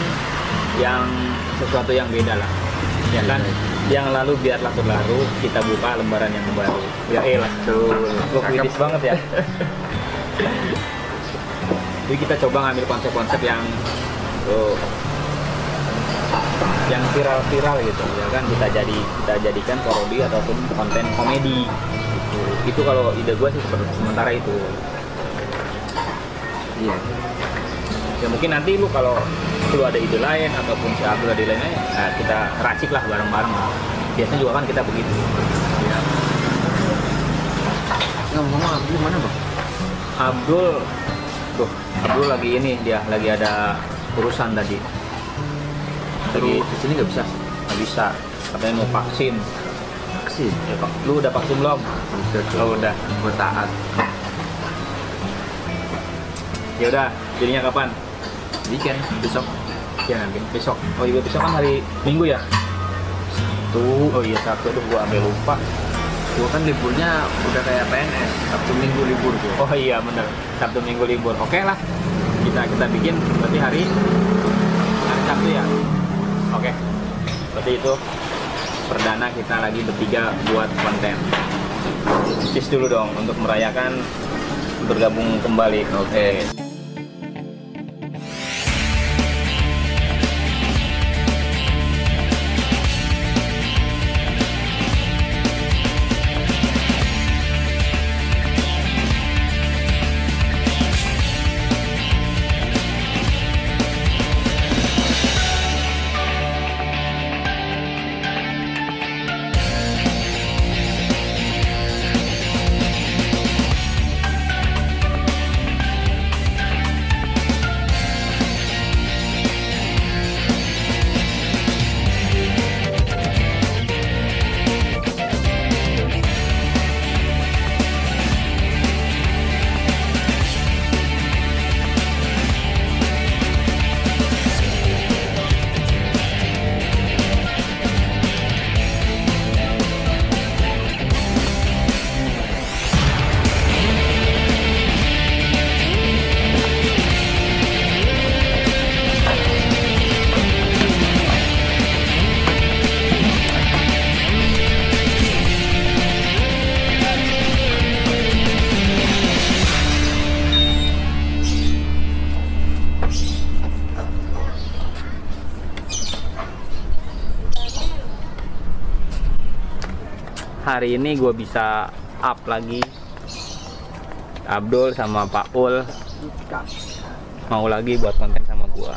[SPEAKER 3] yang sesuatu yang beda lah, ya kan? Yang lalu biarlah berlalu, kita buka lembaran yang baru. Ya elah tuh, gue kritis banget ya. Jadi kita coba ngambil konsep-konsep yang yang viral-viral gitu ya kan, kita jadikan parodi ataupun konten komedi gitu. Itu kalau ide gue sih sementara itu.
[SPEAKER 1] Iya.
[SPEAKER 3] Ya mungkin nanti lu kalau lu ada ide lain ataupun si Abdul ada ide lain, nah kita racik lah bareng-bareng. Biasanya juga kan kita begitu. Ya.
[SPEAKER 1] Ngomong-ngomong Abdul mana bang?
[SPEAKER 3] Abdul lagi ini, dia lagi ada urusan tadi. Lagi
[SPEAKER 1] Di sini nggak bisa.
[SPEAKER 3] nggak bisa, katanya mau vaksin.
[SPEAKER 1] Vaksin.
[SPEAKER 3] Ya, Pak. Lu udah vaksin belum?
[SPEAKER 1] Udah.
[SPEAKER 3] Oh, udah.
[SPEAKER 1] Gue taat.
[SPEAKER 3] Ya udah, jadinya kapan?
[SPEAKER 1] Weekend besok.
[SPEAKER 3] Ya nanti besok. Oh iya, besok kan hari Minggu ya? Oh iya, Sabtu tuh gua ambil lupa.
[SPEAKER 1] Gue kan liburnya udah kayak PNS. Sabtu Minggu libur gue.
[SPEAKER 3] Oh iya bener, Sabtu Minggu libur. Oke lah, kita bikin berarti hari Sabtu ya. Oke, berarti itu perdana kita lagi bertiga buat konten. Cheers dulu dong untuk merayakan bergabung kembali. Oke. Hari ini gue bisa up lagi. Abdul sama Pak Ul mau lagi buat konten sama gue.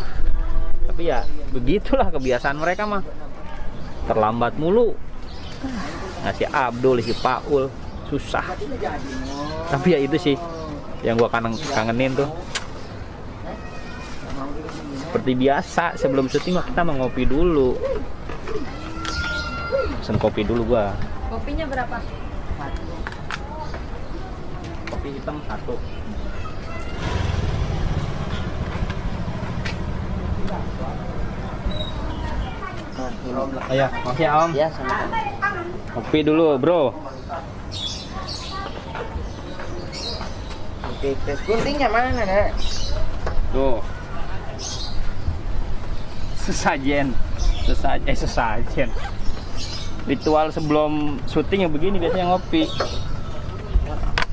[SPEAKER 3] Tapi ya begitulah kebiasaan mereka mah, terlambat mulu. Nah si Abdul, si Pak Ul susah. Tapi ya itu sih yang gue kangenin tuh. Seperti biasa sebelum syuting mah kita mau ngopi dulu. Pesen kopi dulu gua.
[SPEAKER 2] Kopinya berapa?
[SPEAKER 3] Kopi hitam 1. Ayo, makasih ya Om.
[SPEAKER 2] Ya, sama.
[SPEAKER 3] Kopi dulu, Bro.
[SPEAKER 2] Oke, tes guntingnya mana, Nek?
[SPEAKER 3] Tuh. Sesajen. Ritual sebelum syuting yang begini biasanya ngopi.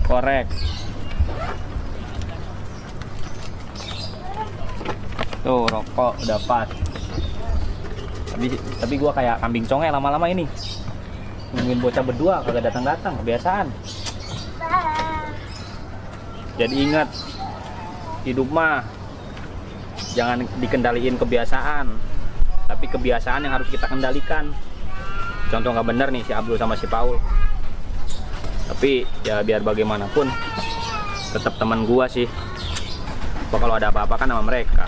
[SPEAKER 3] Korek. Tuh, rokok udah pas. Tapi gua kayak kambing conge lama-lama ini. Nungguin bocah berdua kagak datang-datang, kebiasaan. Jadi ingat, hidup mah jangan dikendaliin kebiasaan, tapi kebiasaan yang harus kita kendalikan. Contoh nggak bener nih si Abdul sama si Paul. Tapi ya biar bagaimanapun tetap teman gua sih. Kalau ada apa-apa kan sama mereka.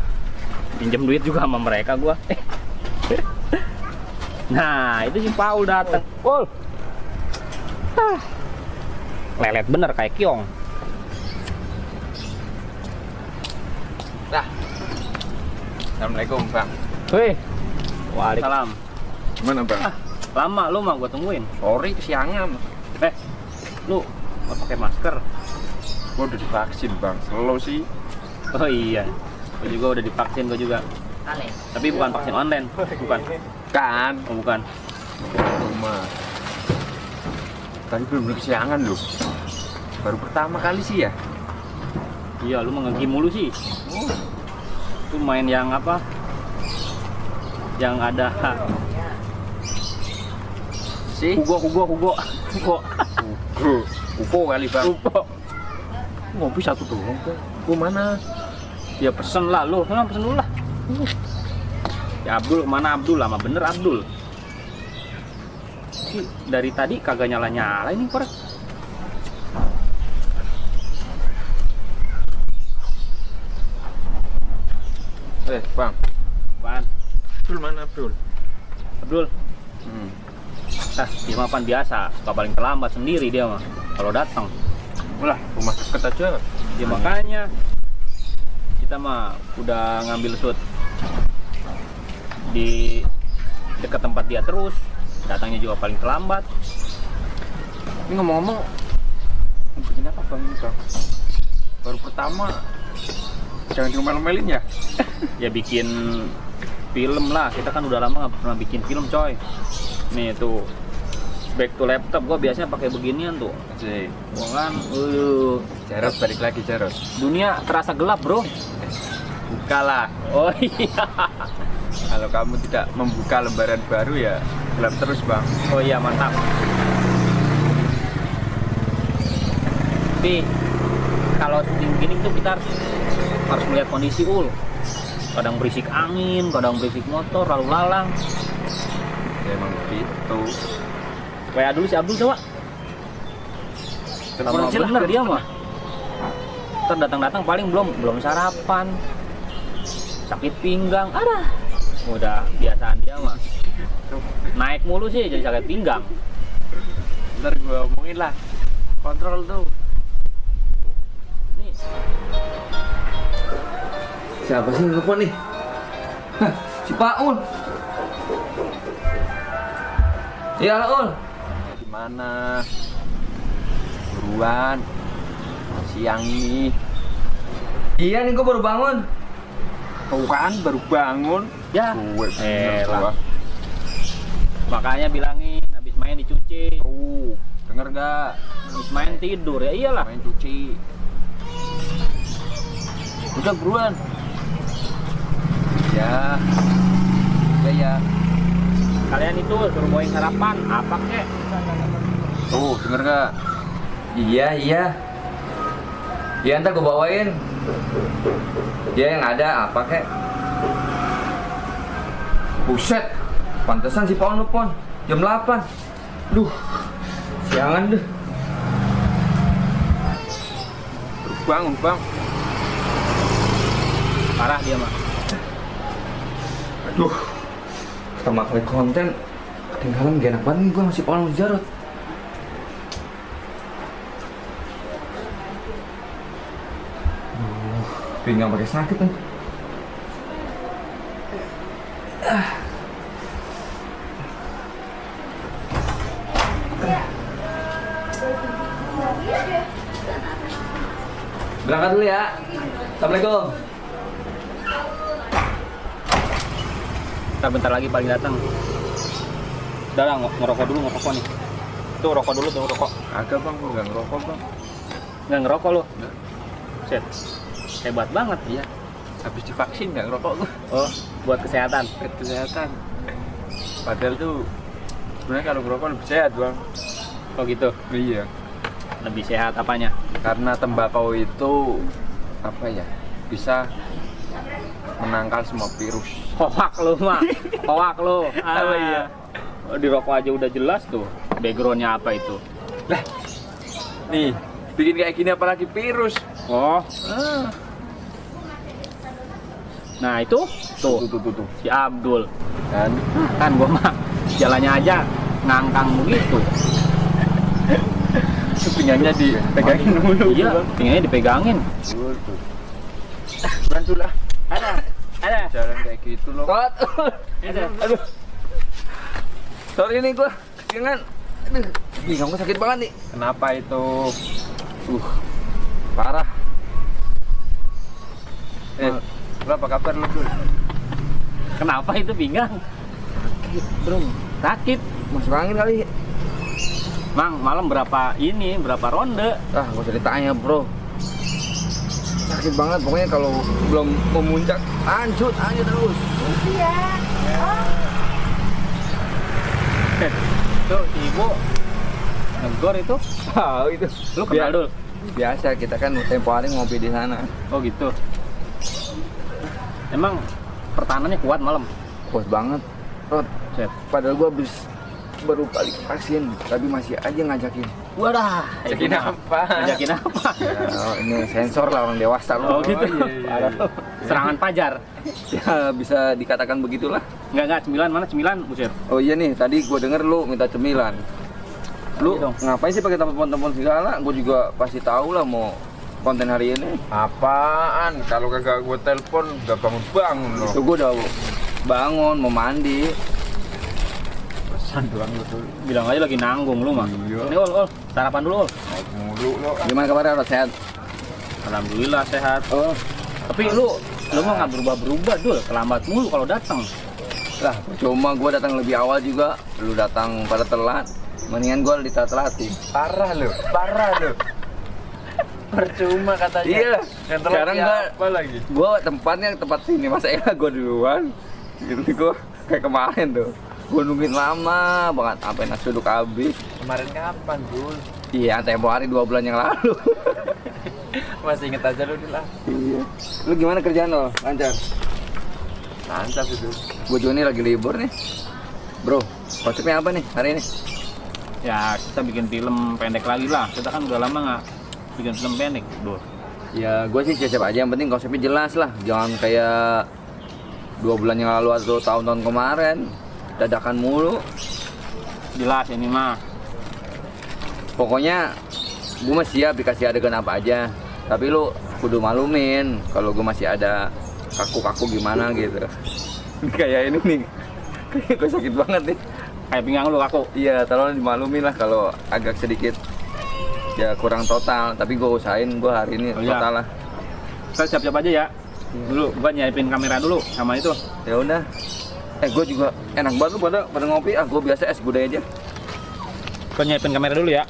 [SPEAKER 3] Pinjam duit juga sama mereka gua. Nah, itu si Paul datang. Paul. Lelet bener kayak Kiong.
[SPEAKER 1] Dah. Assalamualaikum Bang.
[SPEAKER 3] Wih. Waalaikumsalam.
[SPEAKER 1] Gimana Bang?
[SPEAKER 3] Lama lu mah gua tungguin.
[SPEAKER 1] Sorry kesiangan.
[SPEAKER 3] Lu nggak pakai masker?
[SPEAKER 1] Gua udah divaksin Bang. Slow sih.
[SPEAKER 3] Oh iya. Gua juga udah divaksin gua juga. Tapi bukan vaksin online, bukan.
[SPEAKER 1] Kan.
[SPEAKER 3] Oh bukan.
[SPEAKER 1] Rumah. Tadi belum kesiangan loh. Baru pertama kali sih ya.
[SPEAKER 3] Iya, lu mengegi mulu sih. Lu main yang apa? yang ada
[SPEAKER 4] Si
[SPEAKER 3] Hugo
[SPEAKER 4] Upo kali bang.
[SPEAKER 3] ngopi satu doang kok. Gua mana? Ya pesen lah lu, sana pesen dulu lah. Ya Abdul, mana Abdul? Lama bener Abdul. Ih, dari tadi kagak nyala-nyala ini korek.
[SPEAKER 4] Bang.
[SPEAKER 3] Apaan?
[SPEAKER 4] Abdul mana Abdul?
[SPEAKER 3] Abdul. Dia mapan biasa, suka paling terlambat sendiri dia mah kalau datang.
[SPEAKER 4] Ulah, rumah deket aja.
[SPEAKER 3] Ya makanya kita mah udah ngambil shoot di dekat tempat dia terus, datangnya juga paling terlambat.
[SPEAKER 4] Ini ngomong-ngomong, bikin apa bang ini bang? Baru pertama, jangan diomel-omelin ya?
[SPEAKER 3] Ya bikin film lah, kita kan udah lama nggak pernah bikin film coy. Nih tuh back to laptop, gua biasanya pakai beginian tuh.
[SPEAKER 4] Cik,
[SPEAKER 3] Gua kan,
[SPEAKER 4] Jarot balik lagi Jarot.
[SPEAKER 3] dunia terasa gelap bro.
[SPEAKER 4] Buka lah.
[SPEAKER 3] Oh iya.
[SPEAKER 4] Kalau kamu tidak membuka lembaran baru ya gelap terus bang.
[SPEAKER 3] Oh iya mantap. Tapi kalau syuting gini tuh kita harus melihat kondisi kadang berisik angin, kadang berisik motor lalu lalang.
[SPEAKER 4] Ya emang begitu.
[SPEAKER 3] Kayak dulu si Abdul coba. Lama bener dia mah. Ntar datang-datang paling belum sarapan, sakit pinggang, udah biasaan dia mah. Naik mulu sih jadi sakit pinggang.
[SPEAKER 4] Ntar gua omongin lah. Kontrol tuh.
[SPEAKER 3] Nih,
[SPEAKER 1] Siapa sih yang nelfon nih? Hah, si Paul. Iya, Ul.
[SPEAKER 4] Gimana? Buruan. Siang ini.
[SPEAKER 1] Iya nih, gue baru bangun.
[SPEAKER 4] Tuh kan baru bangun.
[SPEAKER 3] ya.
[SPEAKER 4] Gue
[SPEAKER 3] Lah. Makanya bilangin habis main dicuci.
[SPEAKER 4] Tuh, denger gak?
[SPEAKER 3] Habis main tidur ya iyalah.
[SPEAKER 4] Main cuci.
[SPEAKER 3] Udah buruan.
[SPEAKER 4] Ya. Ya.
[SPEAKER 3] Kalian itu suruh bawain sarapan apa kek?
[SPEAKER 4] Tuh, denger gak?
[SPEAKER 1] Iya. Ya ntar gue bawain. Dia yang ada apa kek? Buset, pantesan si Paul nelfon jam 8. Duh, siangan deh.
[SPEAKER 4] Baru bangun bang.
[SPEAKER 3] Parah dia mah.
[SPEAKER 1] Aduh, pertama kali konten ketinggalan gak enak banget nih gue masih Paul sama Jarot. Pinggang pakai sakit nih. Berangkat dulu ya. Assalamualaikum.
[SPEAKER 3] Bentar lagi paling datang. Udah lah, ngerokok dulu nih. Tuh rokok dulu tuh rokok.
[SPEAKER 4] Agak bang, gue gak ngerokok bang.
[SPEAKER 3] Nggak ngerokok lu?
[SPEAKER 4] Nggak.
[SPEAKER 3] Set. Hebat banget.
[SPEAKER 4] Iya. Habis divaksin gak ngerokok gue.
[SPEAKER 3] Oh, buat kesehatan.
[SPEAKER 4] Buat kesehatan. Padahal tuh sebenarnya kalau ngerokok lebih sehat bang.
[SPEAKER 3] Oh gitu.
[SPEAKER 4] Iya.
[SPEAKER 3] Lebih sehat apanya?
[SPEAKER 4] Karena tembakau itu apa ya? Bisa menangkal semua virus.
[SPEAKER 3] Hoak lu mah. Hoak lu.
[SPEAKER 4] Apa iya?
[SPEAKER 3] Di rokok aja udah jelas tuh. Backgroundnya apa itu?
[SPEAKER 4] Lah. Nih, bikin kayak gini apalagi virus.
[SPEAKER 3] Oh. Nah itu tuh si Abdul kan gua mah jalannya aja ngangkang begitu.
[SPEAKER 4] Pinggangnya dipegangin dulu.
[SPEAKER 3] Iya, pinggangnya dipegangin.
[SPEAKER 4] Bantu lah.
[SPEAKER 3] Ada.
[SPEAKER 4] Jalan kayak gitu loh.
[SPEAKER 3] Ada.
[SPEAKER 1] Aduh. Sorry nih gua ketinggalan. Aduh, pinggang gua sakit banget nih.
[SPEAKER 4] Kenapa itu? Parah. Lu apa kabar lu, Dul?
[SPEAKER 3] Kenapa itu pinggang?
[SPEAKER 1] Sakit, bro.
[SPEAKER 3] Sakit.
[SPEAKER 1] Masuk angin kali.
[SPEAKER 3] Mang, malam berapa ronde?
[SPEAKER 1] Ah, gak usah ditanya, bro. Sakit banget, pokoknya kalau belum memuncak, lanjut terus.
[SPEAKER 2] Iya.
[SPEAKER 3] Tuh, ibu negor itu.
[SPEAKER 4] Tahu itu.
[SPEAKER 3] Lu kenal dulu?
[SPEAKER 4] Biasa kita kan tempo hari ngopi di sana.
[SPEAKER 3] Oh gitu. Emang pertahanannya kuat malam?
[SPEAKER 4] Kuat banget. Rod,
[SPEAKER 3] Set.
[SPEAKER 4] padahal gua baru balik vaksin, tapi masih aja ngajakin.
[SPEAKER 3] Wadah.
[SPEAKER 4] Ngajakin apa?
[SPEAKER 3] Ngajakin apa?
[SPEAKER 4] Ya, ini sensor lah orang dewasa lu.
[SPEAKER 3] Oh gitu.
[SPEAKER 4] Parah.
[SPEAKER 3] Serangan pajar.
[SPEAKER 4] Ya bisa dikatakan begitulah.
[SPEAKER 3] Enggak, cemilan mana cemilan, Busir?
[SPEAKER 4] Oh iya nih, tadi gua denger lu minta cemilan. Lu
[SPEAKER 3] Iya dong.
[SPEAKER 4] ngapain sih pakai telepon-telepon segala? Gua juga pasti tahu lah mau konten hari ini.
[SPEAKER 5] Apaan? Kalau kagak gue telepon udah bangun-bangun loh.
[SPEAKER 4] Itu gua udah bangun mau mandi.
[SPEAKER 3] Pesan doang lu tuh. Bilang aja lagi nanggung lu mah.
[SPEAKER 5] Iya.
[SPEAKER 3] Ini ol, sarapan dulu ol.
[SPEAKER 5] Naik mulu lo.
[SPEAKER 4] Gimana kabarnya, Rod? Sehat?
[SPEAKER 3] Alhamdulillah sehat.
[SPEAKER 4] Oh,
[SPEAKER 3] Tapi lu mah nggak berubah-berubah dul, terlambat mulu kalau datang.
[SPEAKER 4] lah cuma gua datang lebih awal juga, lu datang pada telat. Mendingan gua ditelat-telatin.
[SPEAKER 5] Parah lo. Percuma katanya.
[SPEAKER 4] Iya,
[SPEAKER 5] Yang
[SPEAKER 4] sekarang gua
[SPEAKER 5] apa lagi?
[SPEAKER 4] gua tempatnya tempat sini, masa ya gua duluan. Gitu gua kayak kemarin tuh. Gua nungguin lama banget sampai nasi uduk habis.
[SPEAKER 5] Kemarin kapan, Dul?
[SPEAKER 4] Iya, tempo hari 2 bulan yang lalu.
[SPEAKER 5] Masih inget aja lu lah.
[SPEAKER 4] Iya. Lu gimana kerjaan lo? Lancar?
[SPEAKER 5] Lancar sih, Dul.
[SPEAKER 4] Gua juga nih lagi libur nih. Bro, konsepnya apa nih hari ini?
[SPEAKER 3] Ya kita bikin film pendek lagi lah. Kita kan udah lama nggak bikin film pendek, dul.
[SPEAKER 4] Ya gue sih siap-siap aja, yang penting konsepnya jelas lah. Jangan kayak 2 bulan yang lalu atau tahun-tahun kemarin dadakan mulu.
[SPEAKER 3] Jelas ini mah.
[SPEAKER 4] Pokoknya gue masih siap dikasih adegan apa aja. Tapi lu kudu malumin kalau gue masih ada kaku-kaku gimana gitu. Kayak ini nih, kayak gue sakit banget nih.
[SPEAKER 3] Kayak pinggang lu aku.
[SPEAKER 4] Iya, tolong dimalumin lah kalau agak sedikit ya kurang total. Tapi gue usahain gue hari ini
[SPEAKER 3] Oh, iya.
[SPEAKER 4] total lah.
[SPEAKER 3] Kita siap-siap aja ya. Dulu gua nyiapin kamera dulu sama itu.
[SPEAKER 4] Ya udah. Gue juga enak banget lu pada ngopi. Gue biasa es gudai aja.
[SPEAKER 3] Gua nyiapin kamera dulu ya.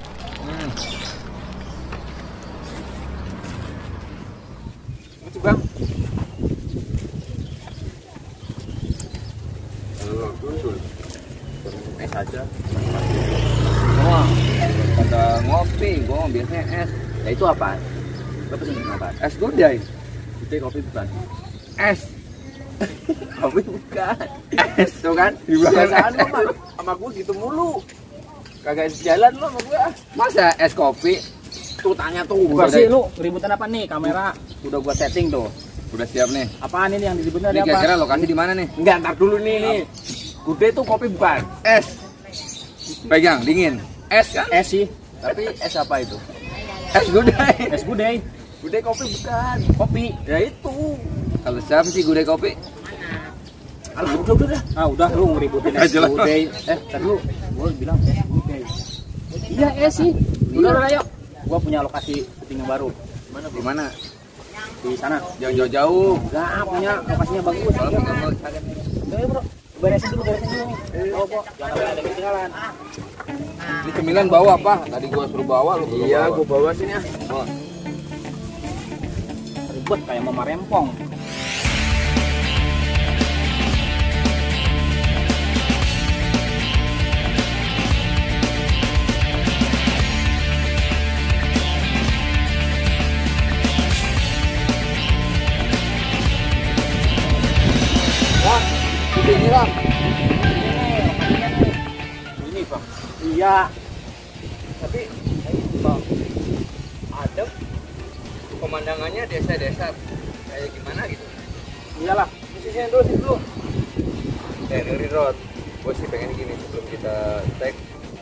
[SPEAKER 4] Bang. Es aja. Wah, pada ngopi, gue biasanya es.
[SPEAKER 3] Ya itu apa? Gua pesen apa?
[SPEAKER 4] Es gudai.
[SPEAKER 3] Itu kopi bukan.
[SPEAKER 4] Es. Kopi bukan. Es tuh kan?
[SPEAKER 5] Biasaan lu mah sama gue gitu mulu. Kagak jalan lu sama gue.
[SPEAKER 4] Masa es kopi?
[SPEAKER 5] Tuh tanya tuh.
[SPEAKER 3] Apa sih lu ributan apa nih kamera? Udah gua setting tuh.
[SPEAKER 4] Udah siap nih.
[SPEAKER 3] Apaan ini yang diributnya
[SPEAKER 4] Ini
[SPEAKER 3] ada apa?
[SPEAKER 4] kira-kira lokasi di mana nih?
[SPEAKER 5] Enggak, ntar dulu nih. Gudai tuh kopi bukan.
[SPEAKER 4] Es. Pegang, dingin. Es kan?
[SPEAKER 3] Es sih. Tapi es apa itu?
[SPEAKER 4] Es gudai.
[SPEAKER 3] Es gudai.
[SPEAKER 5] Gudai kopi bukan.
[SPEAKER 3] Kopi.
[SPEAKER 5] Ya itu.
[SPEAKER 4] Kalau siapa sih gudai kopi?
[SPEAKER 5] Alah, udah.
[SPEAKER 3] Ah udah lu ngeributin es
[SPEAKER 4] Jelas.
[SPEAKER 3] gudai. Tadi lu gua bilang es gudai. Iya es sih. Udah ayo. Gua punya lokasi syuting yang baru.
[SPEAKER 4] Di mana?
[SPEAKER 3] Di sana.
[SPEAKER 4] Jangan jauh-jauh.
[SPEAKER 3] Enggak, punya lokasinya bagus.
[SPEAKER 4] Kalau nggak mau cari.
[SPEAKER 3] Udah bro. Beresin dulu nih. Oh, kok jangan sampai ada yang ketinggalan.
[SPEAKER 4] Ini cemilan bawa apa? Tadi gua suruh bawa lu. belum
[SPEAKER 5] Iya,
[SPEAKER 4] bawa.
[SPEAKER 5] gue bawa sini ya.
[SPEAKER 4] Oh.
[SPEAKER 3] Ribet kayak mama rempong.
[SPEAKER 4] Ini lah.
[SPEAKER 3] Ini bang. Iya.
[SPEAKER 4] Tapi bang, adem. Pemandangannya desa-desa kayak gimana gitu.
[SPEAKER 3] Iyalah.
[SPEAKER 4] Sisinya dulu. Dari Rod, gue sih pengen gini sebelum kita tag,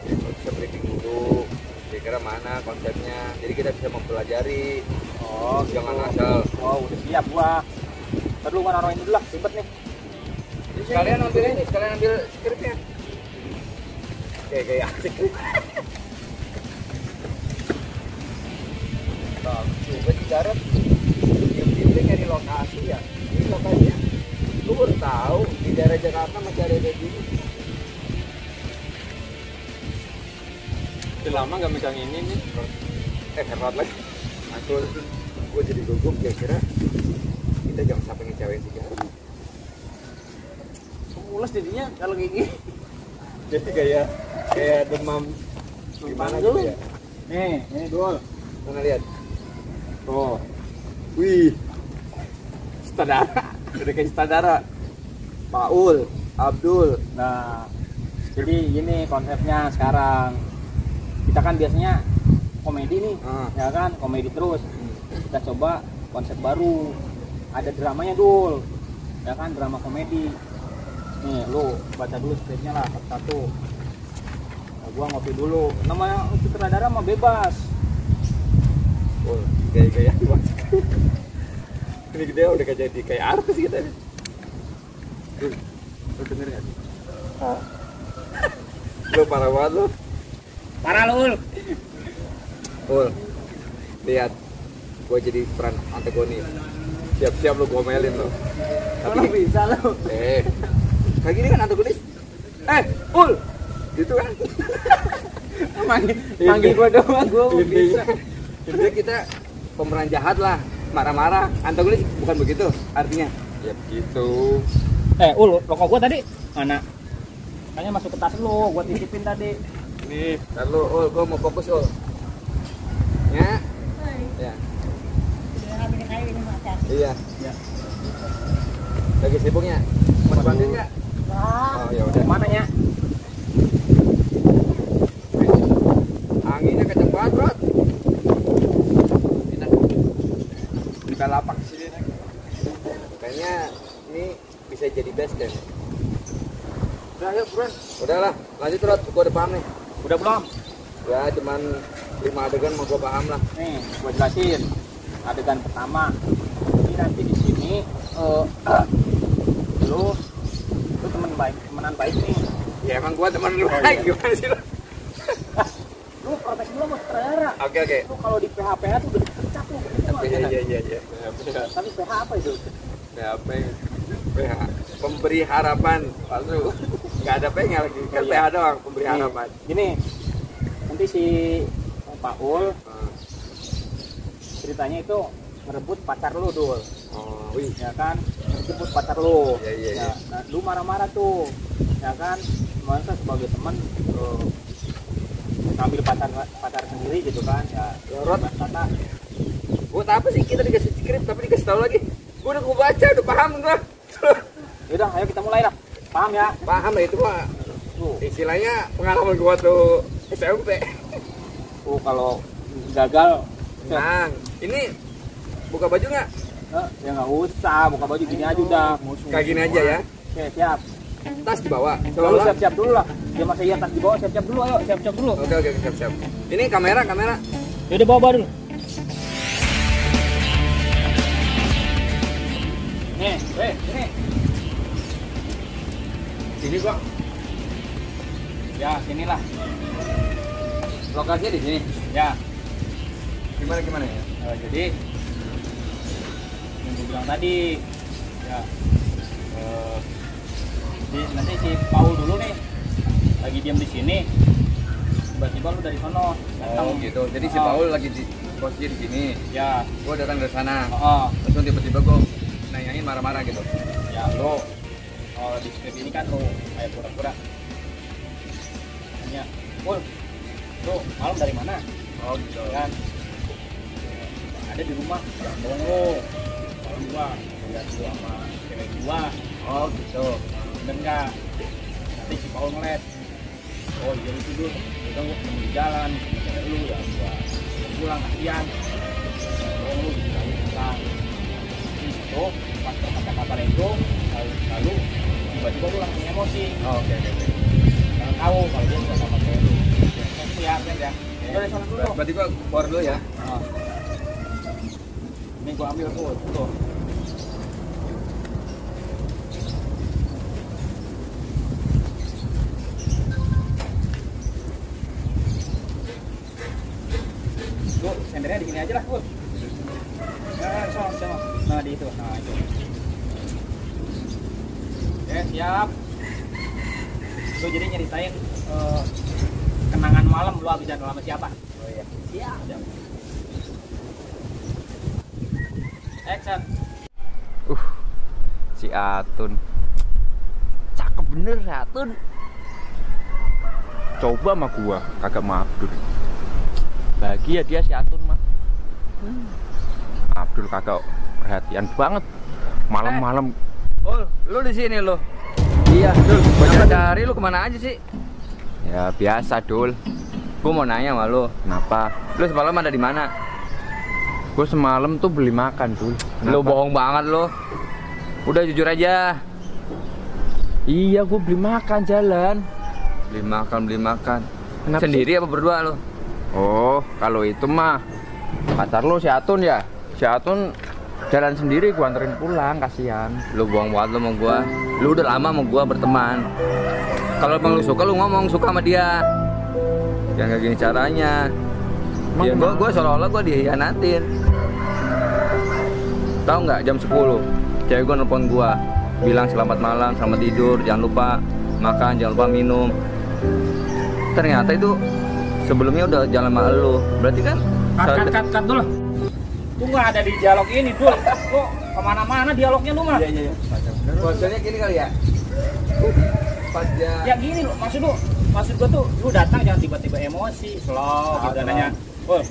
[SPEAKER 4] bisa briefing dulu. Kira-kira mana konsepnya. Jadi kita bisa mempelajari.
[SPEAKER 3] Oh,
[SPEAKER 4] Jangan asal.
[SPEAKER 3] Oh, udah siap gua. Ntar dulu gua naruhin dulu lah, ribet nih.
[SPEAKER 4] Sekalian ambil ini, sekalian ambil skripnya. Kayak asik. Bagus juga di darat. Diam-diam nyari lokasi ya. Ini lokasinya. Lu baru tahu di daerah Jakarta masih ada kayak gini.
[SPEAKER 5] Udah lama nggak megang ini nih.
[SPEAKER 4] Hebat lagi. Aku gue jadi gugup kira-kira kita jangan sampai ngecewain si Jarod.
[SPEAKER 5] Semua pulas jadinya kalau kayak gini.
[SPEAKER 1] Jadi kayak demam gimana
[SPEAKER 5] dulu.
[SPEAKER 1] gitu ya.
[SPEAKER 5] Nih, ini Dul.
[SPEAKER 1] Mana lihat?
[SPEAKER 5] Tuh,
[SPEAKER 1] Wih,
[SPEAKER 5] sutradara. Udah kayak sutradara. Paul, Abdul.
[SPEAKER 3] Nah, jadi gini konsepnya sekarang. Kita kan biasanya komedi nih, ya kan, komedi terus. Kita coba konsep baru. Ada dramanya Dul, ya kan, drama komedi. Nih, lu baca dulu skripnya lah satu-satu. Nah, gua ngopi dulu. Nama sutradara mah bebas.
[SPEAKER 1] oh, gaya-gaya. Ini gede udah kayak jadi kayak artis kita nih. Lu denger nggak? Lu parah banget lu.
[SPEAKER 3] Parah lu, Ul.
[SPEAKER 1] Ul, lihat, gue jadi peran antagonis. Siap-siap lu gomelin lo.
[SPEAKER 5] Kalau bisa lo.
[SPEAKER 1] Kayak gini kan antagonis. Ul, gitu kan?
[SPEAKER 5] Manggil gua doang, gua mau bisa.
[SPEAKER 1] Jadi kita pemeran jahat lah, marah-marah. Antagonis bukan begitu artinya? Ya begitu.
[SPEAKER 3] Ul, rokok gua tadi mana? Kayaknya masuk ke tas lu, gua titipin tadi.
[SPEAKER 1] Nih, lalu Ul, gue mau fokus Ul. Ya. Ya. Iya.
[SPEAKER 3] Ya.
[SPEAKER 1] Lagi sibuknya? Mau bantuin nggak? Oh ya udah.
[SPEAKER 3] Mana ya?
[SPEAKER 1] Anginnya kenceng banget, Bro. Buka lapak sini nih. Kayaknya ini bisa jadi best deh.
[SPEAKER 5] Udah yuk, Bro.
[SPEAKER 1] Udahlah, lanjut Rod. Gua udah paham nih.
[SPEAKER 3] Udah belum?
[SPEAKER 1] Ya cuman 5 adegan mau gua paham lah.
[SPEAKER 3] Nih, gua jelasin. Adegan pertama. Jadi nanti di sini lu temenan baik nih.
[SPEAKER 1] Ya emang gua teman lu
[SPEAKER 3] Oh, iya.
[SPEAKER 1] gimana sih lu?
[SPEAKER 3] Lu protes dulu sama sutradara.
[SPEAKER 1] Oke.
[SPEAKER 3] Lu kalau di PH tuh udah dipecat lu.
[SPEAKER 1] Iya.
[SPEAKER 3] Tapi PH apa itu?
[SPEAKER 1] PHP PH pemberi harapan palsu. Nggak ada pengen lagi kan
[SPEAKER 3] Iya.
[SPEAKER 1] PH doang pemberi
[SPEAKER 3] Nih,
[SPEAKER 1] harapan.
[SPEAKER 3] Gini, nanti si Paul ceritanya itu merebut pacar lu Dul,
[SPEAKER 1] Oh, wih.
[SPEAKER 3] ya kan, merebut pacar lu.
[SPEAKER 1] Iya.
[SPEAKER 3] Nah, lu marah-marah tuh, ya kan, masa sebagai teman ngambil pacar sendiri gitu kan, ya.
[SPEAKER 1] Rod.
[SPEAKER 3] Kata,
[SPEAKER 1] Buat apa sih kita dikasih skrip tapi dikasih tahu lagi? Gua udah baca, udah paham gua.
[SPEAKER 3] yaudah, ayo kita mulai lah, paham ya?
[SPEAKER 1] Paham lah itu mah.
[SPEAKER 3] Tuh,
[SPEAKER 1] Istilahnya pengalaman gua tuh SMP.
[SPEAKER 3] kalau gagal,
[SPEAKER 1] Nah, ini buka baju nggak?
[SPEAKER 3] ya nggak usah, buka baju gini aja udah.
[SPEAKER 1] Kayak gini aja ya.
[SPEAKER 3] Oke, siap.
[SPEAKER 1] Tas dibawa.
[SPEAKER 3] Lalu siap-siap dulu lah. Dia masih iya tas di bawah, siap-siap dulu, ayo, siap-siap dulu.
[SPEAKER 1] Oke, siap. Ini kamera.
[SPEAKER 3] Yaudah bawa dulu. Nih, ini.
[SPEAKER 1] Sini gua.
[SPEAKER 3] Ya, sinilah.
[SPEAKER 1] Lokasinya di sini.
[SPEAKER 3] Ya,
[SPEAKER 1] Gimana ya?
[SPEAKER 3] jadi yang gue bilang tadi, ya, nanti si Paul dulu nih, lagi diam di sini, tiba-tiba lu dari sono datang.
[SPEAKER 1] Oh gitu. Jadi si Paul lagi di posisi di sini.
[SPEAKER 3] Ya,
[SPEAKER 1] Gua datang dari sana.
[SPEAKER 3] oh,
[SPEAKER 1] Langsung tiba-tiba gua nanyain marah-marah gitu.
[SPEAKER 3] ya lo, di skrip ini kan lo kayak pura-pura nanya, Paul, lo malam dari mana?
[SPEAKER 1] Oh gitu.
[SPEAKER 3] Kan ada di rumah, jangan bohong lo, malam gua lihat lu sama cewek gua.
[SPEAKER 1] Oh gitu.
[SPEAKER 3] Bener nggak? Nanti si Paul ngeliat, oh iya lu tidur, udah gua ketemu di jalan, cewek lu ya gua pulang kasihan, bohong lu bisa pulang. Itu pas kata-kata itu, lalu tiba-tiba lu langsung emosi.
[SPEAKER 1] Oh, oke.
[SPEAKER 3] Jangan tahu kalau dia suka sama cewek lu. Itu ya, Ben ya. Udah dari sana dulu.
[SPEAKER 1] Berarti gua keluar dulu ya.
[SPEAKER 3] Nah. Ini gua ambil tuh. Lu sendernya di sini aja lah, Bul. Sama. Nah, di itu. Nah, itu. Oke, siap. Lu jadi nyeritain kenangan malam lu habisan sama siapa?
[SPEAKER 1] Oh iya.
[SPEAKER 3] Siap. Action.
[SPEAKER 4] Si Atun cakep bener Satun.
[SPEAKER 3] Coba sama gua kagak sama Abdul. Bahagia dia si Atun mah. Abdul kagak perhatian banget. Malam-malam.
[SPEAKER 4] Oh, lu di sini lo.
[SPEAKER 3] Iya, Dul.
[SPEAKER 4] Gua cari lu kemana aja sih?
[SPEAKER 3] Ya biasa, Dul.
[SPEAKER 4] Gua mau nanya sama lu.
[SPEAKER 3] Kenapa?
[SPEAKER 4] Lu semalam ada di mana?
[SPEAKER 3] Gua semalam tuh beli makan, Dul.
[SPEAKER 4] Lu bohong banget lu. Udah jujur aja.
[SPEAKER 3] Iya, gua beli makan jalan.
[SPEAKER 4] Beli makan.
[SPEAKER 3] Kenapa
[SPEAKER 4] Sendiri apa berdua lu?
[SPEAKER 3] Oh, kalau itu mah pacar lu si Atun ya. Si Atun jalan sendiri, gua anterin pulang, kasihan.
[SPEAKER 4] Lu bohong banget lu sama gua. Lu udah lama sama gua berteman. Kalau emang lu suka, lu ngomong suka sama dia. Jangan kayak gini caranya. Ya gua seolah-olah gua dihianatin. Tahu nggak jam 10 cewek gua nelpon gua bilang selamat malam, selamat tidur, jangan lupa makan, jangan lupa minum. Ternyata itu sebelumnya udah jalan sama lu. Berarti kan
[SPEAKER 3] Kat dulu. Lu nggak ada di dialog ini, Dul. Lu kemana-mana dialognya lu mah.
[SPEAKER 4] Iya. Maksudnya gini kali ya. Pas dia
[SPEAKER 3] Ya gini lu, maksud gua tuh lu datang jangan tiba-tiba emosi, slow gitu nanya. Woi,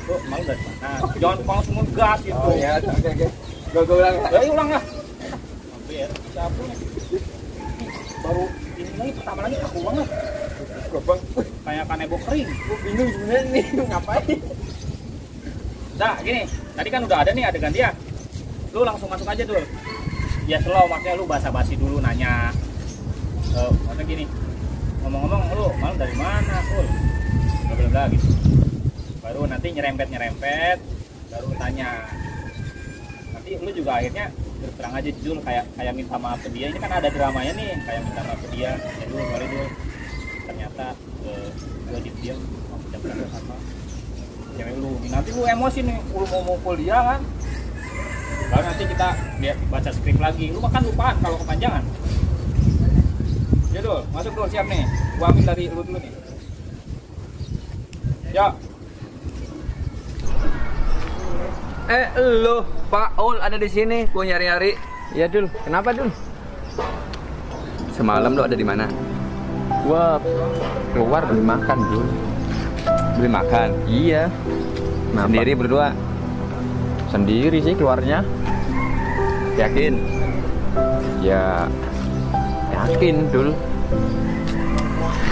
[SPEAKER 3] lu malu dari mana? Jangan langsung ngegas gitu.
[SPEAKER 4] Oh ya, oke. Gua ulang ya.
[SPEAKER 3] Ya ulang lah. Hampir siapa nih? Baru ini lagi pertama lagi aku banget.
[SPEAKER 4] Gopang.
[SPEAKER 3] Kayak kanebo kering.
[SPEAKER 4] Gua bingung sebenarnya nih ngapain.
[SPEAKER 3] Nah, gini, tadi kan udah ada nih adegan dia. Lu langsung masuk aja dulu. Ya slow, maksudnya lu basa-basi dulu nanya. Maksudnya gini, ngomong-ngomong lu malam dari mana, Kul? Bla gitu. Baru nanti nyerempet, baru tanya. Nanti lu juga akhirnya terang aja jujur kayak minta maaf ke dia. Ini kan ada dramanya nih, kayak minta maaf ke dia. Ya dulu, sorry dulu. Ternyata gue diam jam apa? Cewek lu, nanti lu emosi nih, lu mau mukul dia kan? Lalu nanti kita lihat baca skrip lagi. Lu makan lupaan kalau kepanjangan. Ya dul, masuk dulu siap nih. Gua ambil dari lu dulu nih. Ya.
[SPEAKER 4] Lu Paul ada di sini, gua nyari-nyari.
[SPEAKER 3] Ya Dul, kenapa Dul?
[SPEAKER 4] Semalam lu ada di mana?
[SPEAKER 3] Gua keluar beli makan Dul.
[SPEAKER 4] Beli makan.
[SPEAKER 3] Iya. Kenapa?
[SPEAKER 4] Sendiri berdua.
[SPEAKER 3] Sendiri sih keluarnya.
[SPEAKER 4] Yakin?
[SPEAKER 3] Ya yakin Dul.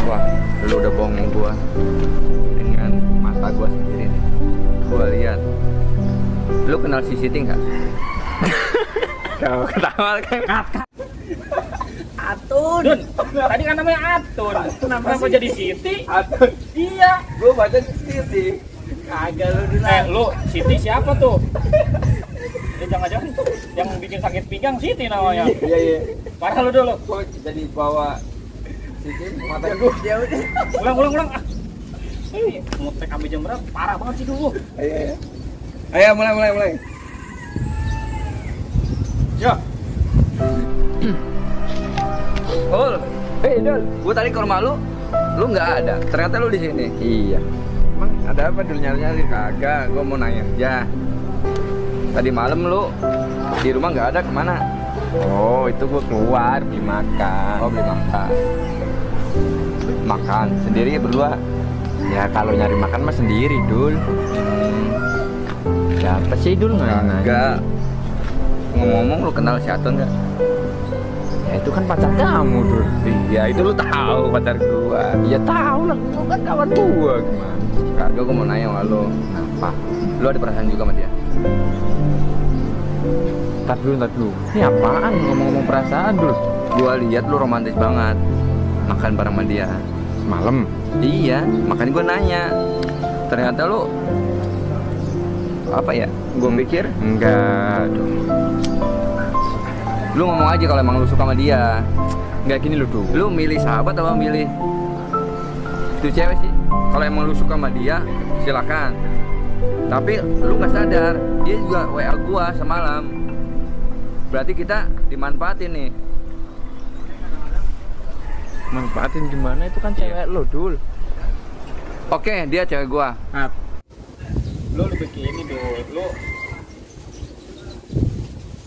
[SPEAKER 4] Wah, lu udah bohong sama gua. Dengan mata gua sendiri nih. Gua lihat. Lu kenal si Siti nggak? Kau ketawa kan?
[SPEAKER 3] Atun. Dun, tadi kan namanya Atun. Kenapa jadi Siti?
[SPEAKER 4] Atun.
[SPEAKER 3] Iya.
[SPEAKER 4] Gua baca Siti. Kagak lu dulu.
[SPEAKER 3] Lu Siti siapa tuh? Jangan-jangan yang bikin sakit pinggang Siti namanya.
[SPEAKER 4] Iya.
[SPEAKER 3] Parah lu dulu.
[SPEAKER 4] Gua jadi bawa Siti mata gua. Ya udah.
[SPEAKER 3] Ulang. Ini ngotek sampai jam berapa? Parah banget sih dulu.
[SPEAKER 4] Iya. Ayo mulai.
[SPEAKER 3] Ya.
[SPEAKER 4] Dul, gua tadi ke rumah lu nggak ada. Ternyata lu di sini.
[SPEAKER 3] Iya.
[SPEAKER 4] Emang ada apa dulu nyari-nyari? Kagak, gua mau nanya aja. Tadi malam lu di rumah nggak ada, kemana?
[SPEAKER 3] Oh, itu gua keluar beli makan.
[SPEAKER 4] Oh, beli makan. Makan sendiri berdua?
[SPEAKER 3] Ya kalau nyari makan mah sendiri, Dul. Siapa sih Dul nanya?
[SPEAKER 4] Enggak. Ngomong-ngomong lu kenal si Atun nggak?
[SPEAKER 3] Ya itu kan pacar kamu, Dul.
[SPEAKER 4] Iya, itu lu tahu pacar gua.
[SPEAKER 3] Ya tahu lah, lu kan kawan gua gimana?
[SPEAKER 4] Kagak, gua mau nanya sama lu.
[SPEAKER 3] Kenapa?
[SPEAKER 4] Lu ada perasaan juga sama dia?
[SPEAKER 3] Ntar dulu. Ini apaan ngomong-ngomong perasaan, Dul?
[SPEAKER 4] Gua lihat lu romantis banget makan bareng sama dia.
[SPEAKER 3] Semalam?
[SPEAKER 4] Iya, makanya gua nanya. Ternyata lu apa ya? Gua pikir
[SPEAKER 3] Enggak.
[SPEAKER 4] lu ngomong aja kalau emang lu suka sama dia.
[SPEAKER 3] Enggak gini lu, Dul.
[SPEAKER 4] Lu milih sahabat atau milih itu cewek sih? Kalau emang lu suka sama dia, silakan. Tapi lu nggak sadar, dia juga WA gua semalam. Berarti kita dimanfaatin nih.
[SPEAKER 3] Manfaatin gimana? Itu kan cewek lo, Dul.
[SPEAKER 4] Oke, dia cewek gua.
[SPEAKER 3] Lu lebih ke ini, Dul. Lu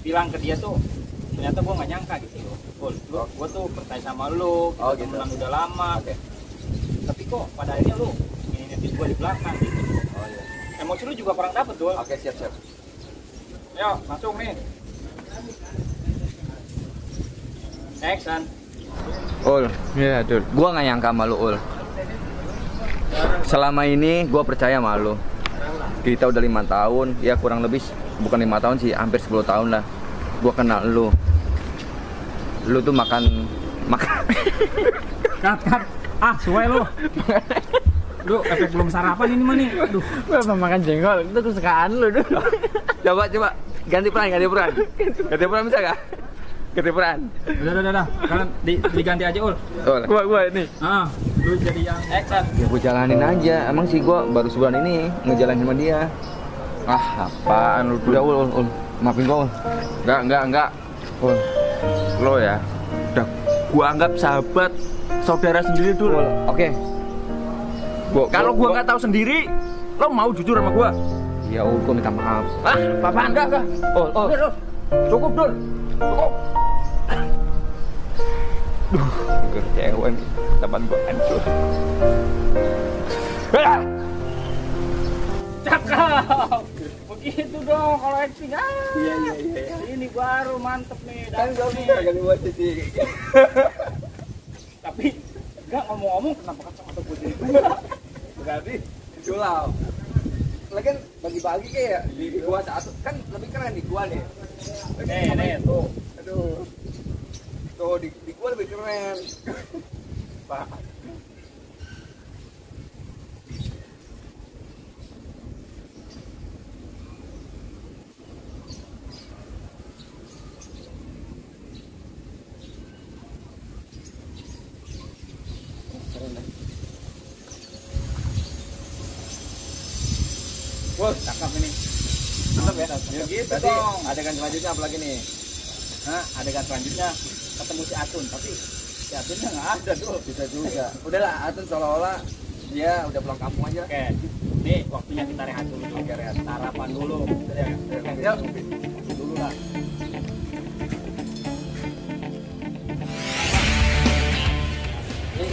[SPEAKER 3] bilang ke dia tuh ternyata gue nggak nyangka gitu loh. Gue tuh percaya sama lu,
[SPEAKER 4] Oh,
[SPEAKER 3] kita
[SPEAKER 4] gitu.
[SPEAKER 3] temenan udah lama.
[SPEAKER 4] Oke.
[SPEAKER 3] Tapi kok pada akhirnya lu nginitin gue di belakang gitu.
[SPEAKER 4] Oh iya.
[SPEAKER 3] Emosi lu juga kurang dapet Dul.
[SPEAKER 4] Oke, siap.
[SPEAKER 3] Ayo masuk nih. Action.
[SPEAKER 4] Ul, iya Dul. Gua nggak nyangka sama lu, Ul. Selama ini gua percaya sama lu. Kita udah 5 tahun, ya kurang lebih bukan 5 tahun sih, hampir 10 tahun lah. Gua kenal lu. Lu tuh makan.
[SPEAKER 3] Kat. Ah, suwe lu. Lu efek belum sarapan ini mah nih. Aduh.
[SPEAKER 4] Apa makan jengkol? Itu kesukaan lu, Dul. Coba ganti peran bisa gak? Ganti peran.
[SPEAKER 3] Udah. Kalian diganti aja Ul.
[SPEAKER 4] Gua ini.
[SPEAKER 3] Lu jadi yang action.
[SPEAKER 4] Ya gua jalanin aja. Emang sih gua baru sebulan ini ngejalanin sama dia. Ah, apaan lu? Udah Ul. Maafin gua, Ul. Enggak. Ul. Lo ya. Udah gua anggap sahabat, saudara sendiri dulu. Oke. Kalau gua nggak tahu sendiri, lo mau jujur sama gua? Ya Ul, gua minta maaf. Ah, apaan enggak. Ul. Cukup, Dul. Cukup. Duh, kecewa nih. Teman gua hancur.
[SPEAKER 3] Cakep. Begitu dong kalau acting. Iya. Ini baru mantep nih.
[SPEAKER 4] Kan gua nih buat sih.
[SPEAKER 3] Tapi enggak ngomong-ngomong kenapa kacamata gue jadi
[SPEAKER 4] Berarti sulap. Lagian bagi-bagi kayak di gua satu kan lebih keren di gua nih.
[SPEAKER 3] nih tuh.
[SPEAKER 4] Aduh. Tuh di gua lebih keren. Pak.
[SPEAKER 3] Wah, cakep ini. Mantap ya.
[SPEAKER 4] Ya gitu
[SPEAKER 3] Berarti
[SPEAKER 4] dong. Adegan selanjutnya apa lagi nih?
[SPEAKER 3] adegan selanjutnya ketemu si Atun, tapi si Atunnya nggak ada tuh.
[SPEAKER 4] Bisa juga. Udahlah, Atun seolah-olah dia udah pulang kampung aja.
[SPEAKER 3] Oke, ini waktunya kita rehat dulu. Oke, rehat. Sarapan dulu. Ya, dulu lah.
[SPEAKER 4] Nih,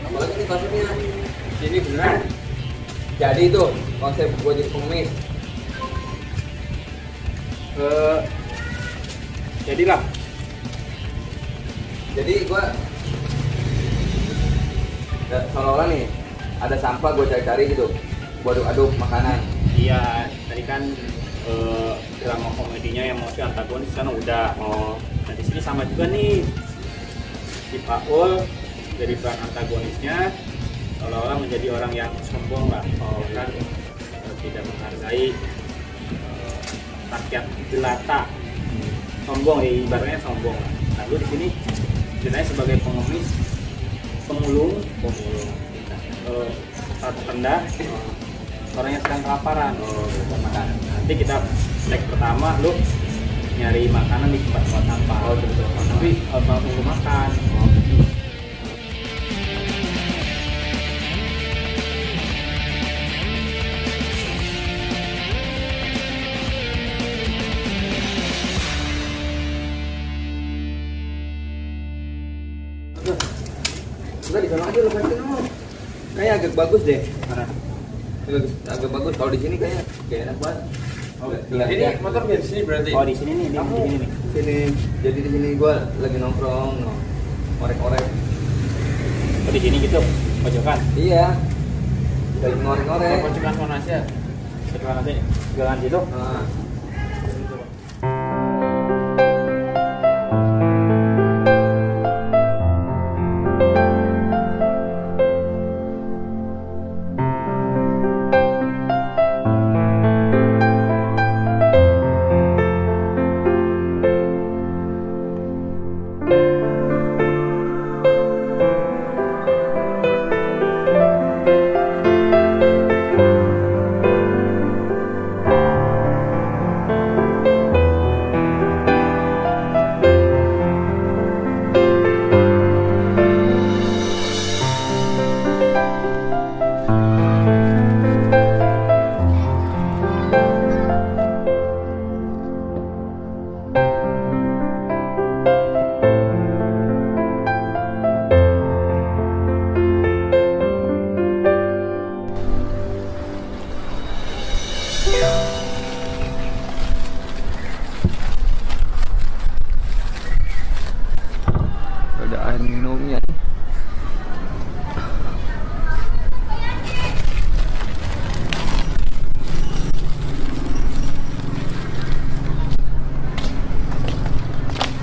[SPEAKER 4] apalagi nih maksudnya? Ini beneran. Jadi itu konsep gua jadi pengemis.
[SPEAKER 3] Jadilah.
[SPEAKER 4] Jadi gua seolah-olah nih ada sampah gua cari-cari gitu. Gua aduk-aduk makanan.
[SPEAKER 3] Iya, tadi kan drama komedinya yang mau si antagonis kan udah. Nah di sini sama juga nih. Si Paul jadi peran antagonisnya seolah-olah menjadi orang yang sombong lah, kan tidak menghargai rakyat jelata, sombong ya, ibaratnya sombong lah. Nah lu di sini ceritanya sebagai pengemis, pemulung, satu rendah, orang yang sedang kelaparan, makanan. Nanti kita leg pertama lu nyari makanan di tempat-tempat sampah, tapi langsung lu makan.
[SPEAKER 4] Udah di sana aja lu pancing lu. Kayak agak bagus deh. Agak bagus kalau di sini kayak enak banget.
[SPEAKER 5] Ini motor di sini berarti.
[SPEAKER 3] Oh di sini nih, di sini nih.
[SPEAKER 4] Sini. Jadi di sini gua lagi nongkrong, ngorek-ngorek.
[SPEAKER 3] Oh di sini gitu, pojokan.
[SPEAKER 4] Iya. Lagi ngorek-ngorek.
[SPEAKER 5] Pojokan sana aja.
[SPEAKER 3] Pojokan nanti, jalan gitu.
[SPEAKER 4] Nah.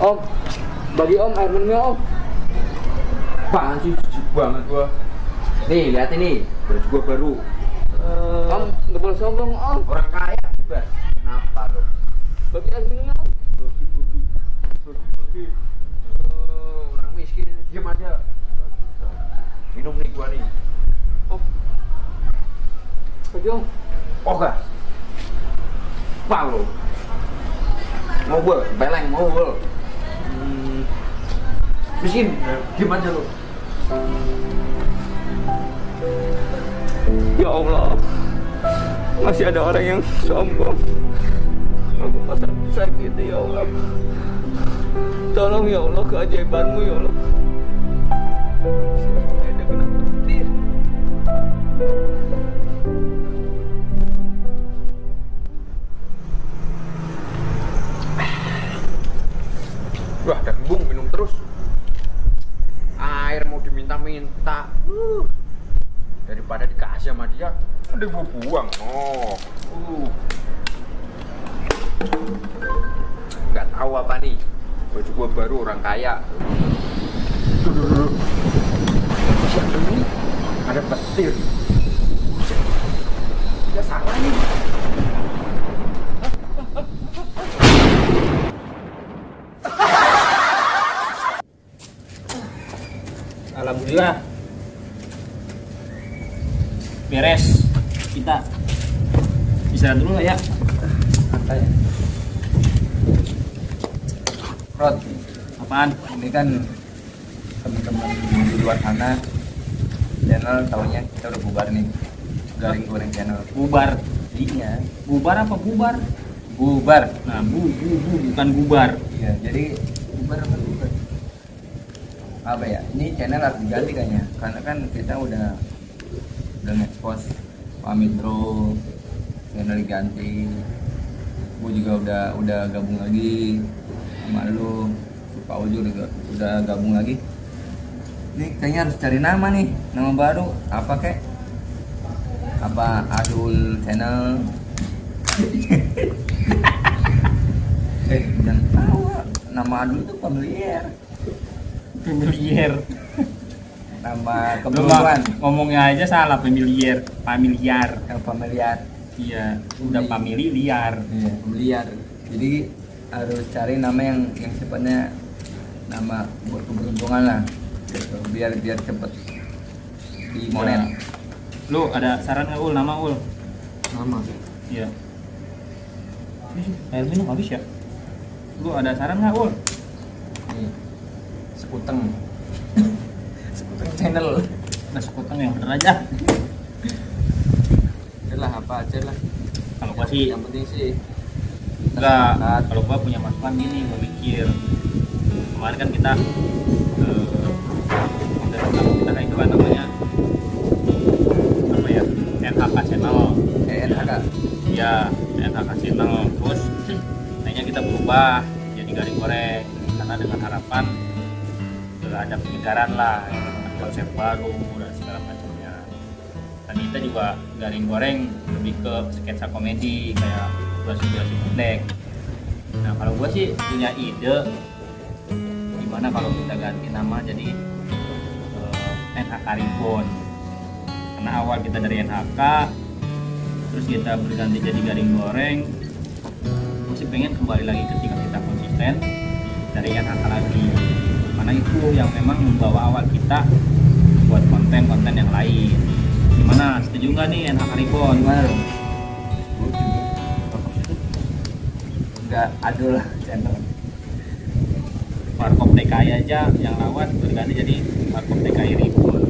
[SPEAKER 4] Om, bagi Om air minumnya Om.
[SPEAKER 1] Apaan sih, jijik banget gua. Nih, lihat ini, baju gua baru.
[SPEAKER 4] Om, nggak boleh sombong Om.
[SPEAKER 1] Orang kaya, bebas. Kenapa lo?
[SPEAKER 4] Bagi air minumnya Om.
[SPEAKER 1] Bagi. Orang miskin, diam aja. Minum nih gua nih.
[SPEAKER 4] Om, bagi Om.
[SPEAKER 1] Oh gak? Apa lo? Ngobrol, beleng ngobrol. Miskin, diam aja lo.
[SPEAKER 4] Ya Allah, masih ada orang yang sombong. Aku pasal sakit ya Allah. Tolong ya Allah keajaibanmu ya Allah. Ada kena petir.
[SPEAKER 1] Wah, ada kembung minum terus. Air mau diminta-minta. Daripada dikasih sama dia, ada gua buang. Nggak tahu apa nih. Baju gua baru orang kaya. Duh. Siapa ini? Ada petir. Tidak salah nih.
[SPEAKER 3] Alhamdulillah beres, kita istirahat dulu lah ya.
[SPEAKER 4] Santai. Rod,
[SPEAKER 3] Apaan?
[SPEAKER 4] ini kan teman-teman di luar sana channel taunya kita udah bubar nih. Garing Goreng channel.
[SPEAKER 3] Bubar.
[SPEAKER 4] Iya,
[SPEAKER 3] Bubar apa bubar?
[SPEAKER 4] bubar.
[SPEAKER 3] Nah, bukan bubar.
[SPEAKER 4] Iya, jadi bubar apa bubar? Apa ya? Ini channel harus diganti kayaknya. Karena kan kita udah nge-expose Pamitro, channel diganti. Gue juga udah gabung lagi sama lu. Paul juga udah gabung lagi. Ini kayaknya harus cari nama nih, nama baru. Apa kek? Apa Adul channel? Jangan tahu. Nama Adul itu familiar. Nama
[SPEAKER 3] Lu mah
[SPEAKER 4] kebutuhan
[SPEAKER 3] ngomongnya aja salah, familiar.
[SPEAKER 4] yang familiar.
[SPEAKER 3] Iya, udah familiar.
[SPEAKER 4] Iya, familiar. Jadi harus cari nama yang sifatnya nama buat keberuntungan lah. Gitu. Biar cepet di monet.
[SPEAKER 3] Ya. Lu ada saran nggak Ul, nama Ul?
[SPEAKER 1] Nama.
[SPEAKER 3] Iya. Air minum habis ya? Lu ada saran nggak Ul?
[SPEAKER 1] Nih. Sekuteng. Sekuteng channel.
[SPEAKER 3] Nah, sekuteng yang bener aja.
[SPEAKER 1] Lah apa aja lah.
[SPEAKER 3] Kalau gua sih
[SPEAKER 1] Yang penting sih
[SPEAKER 3] enggak, kalau gua punya masukan gini, gua mikir kemarin kan kita kita kayak itu kan namanya apa ya, NHK channel
[SPEAKER 4] NHK.
[SPEAKER 3] ya, NHK channel. Terus kayaknya kita berubah jadi Garing Goreng karena dengan harapan ada penyegaran lah, konsep baru dan segala macamnya. Dan kita juga Garing Goreng lebih ke sketsa komedi kayak durasi pendek. Nah, kalau gua sih punya ide gimana kalau kita ganti nama jadi NHK Reborn. Karena awal kita dari NHK, terus kita berganti jadi Garing Goreng. Gue sih pengen kembali lagi ketika kita konsisten dari NHK lagi. Karena itu yang memang membawa awal kita buat konten-konten yang lain. Gimana? Setuju nggak nih NHK Reborn?
[SPEAKER 4] Gimana dong? Udah Adul channel.
[SPEAKER 3] Warkop DKI aja yang lawan berganti jadi Warkop DKI Reborn.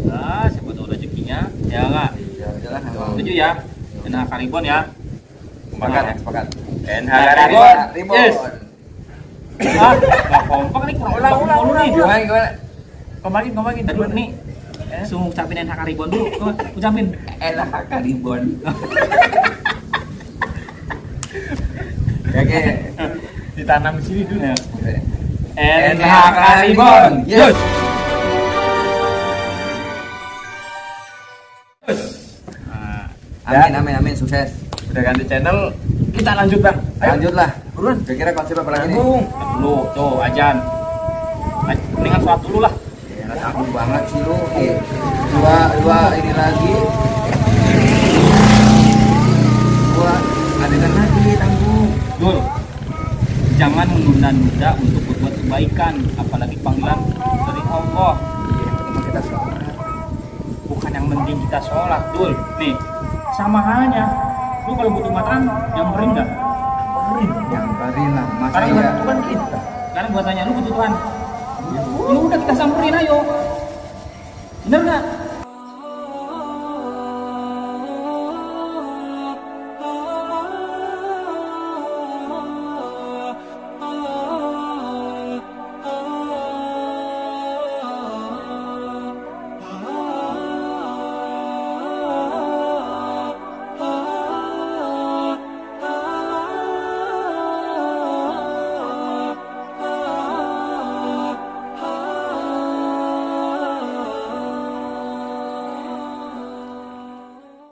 [SPEAKER 3] Nah, siapa tahu rezekinya, ya nggak?
[SPEAKER 4] Ya udahlah kalau
[SPEAKER 3] Setuju ya? NHK Reborn ya?
[SPEAKER 4] sepakat.
[SPEAKER 3] NHK
[SPEAKER 4] Reborn.
[SPEAKER 3] Reborn. Yes. Ah, nggak kompak nih, ulang nih.
[SPEAKER 4] Gimana?
[SPEAKER 3] Kombakin dulu nih. Langsung ucapin NHK Reborn dulu. Ucapin.
[SPEAKER 4] NHK Reborn. Oke.
[SPEAKER 3] Ditanam di sini dulu ya.
[SPEAKER 4] NHK Reborn. Yes.
[SPEAKER 3] Nah,
[SPEAKER 4] Amin, sukses.
[SPEAKER 3] udah ganti channel,
[SPEAKER 1] kita lanjut bang. Ayo.
[SPEAKER 4] Lanjutlah.
[SPEAKER 1] Buruan.
[SPEAKER 4] Kira-kira konsep apa lagi nih?
[SPEAKER 1] Tanggung.
[SPEAKER 3] Dulu, tuh ajan. Mendingan sholat dulu lah.
[SPEAKER 4] Ya, tanggung banget sih lu. Dua ini lagi. Dua adegan lagi tanggung.
[SPEAKER 3] Dul, jangan menunda-nunda untuk berbuat kebaikan, apalagi panggilan dari Allah.
[SPEAKER 4] Yang penting kita sholat.
[SPEAKER 3] Bukan yang penting kita sholat, Dul. Nih, sama halnya. Lu kalau butuh makan, nyamperin nggak?
[SPEAKER 4] Nyamperin lah, masa
[SPEAKER 3] Sekarang
[SPEAKER 4] ya.
[SPEAKER 3] itu kan kita. Sekarang gua tanya lu kebutuhan. Ya udah kita samperin ayo. Bener nggak?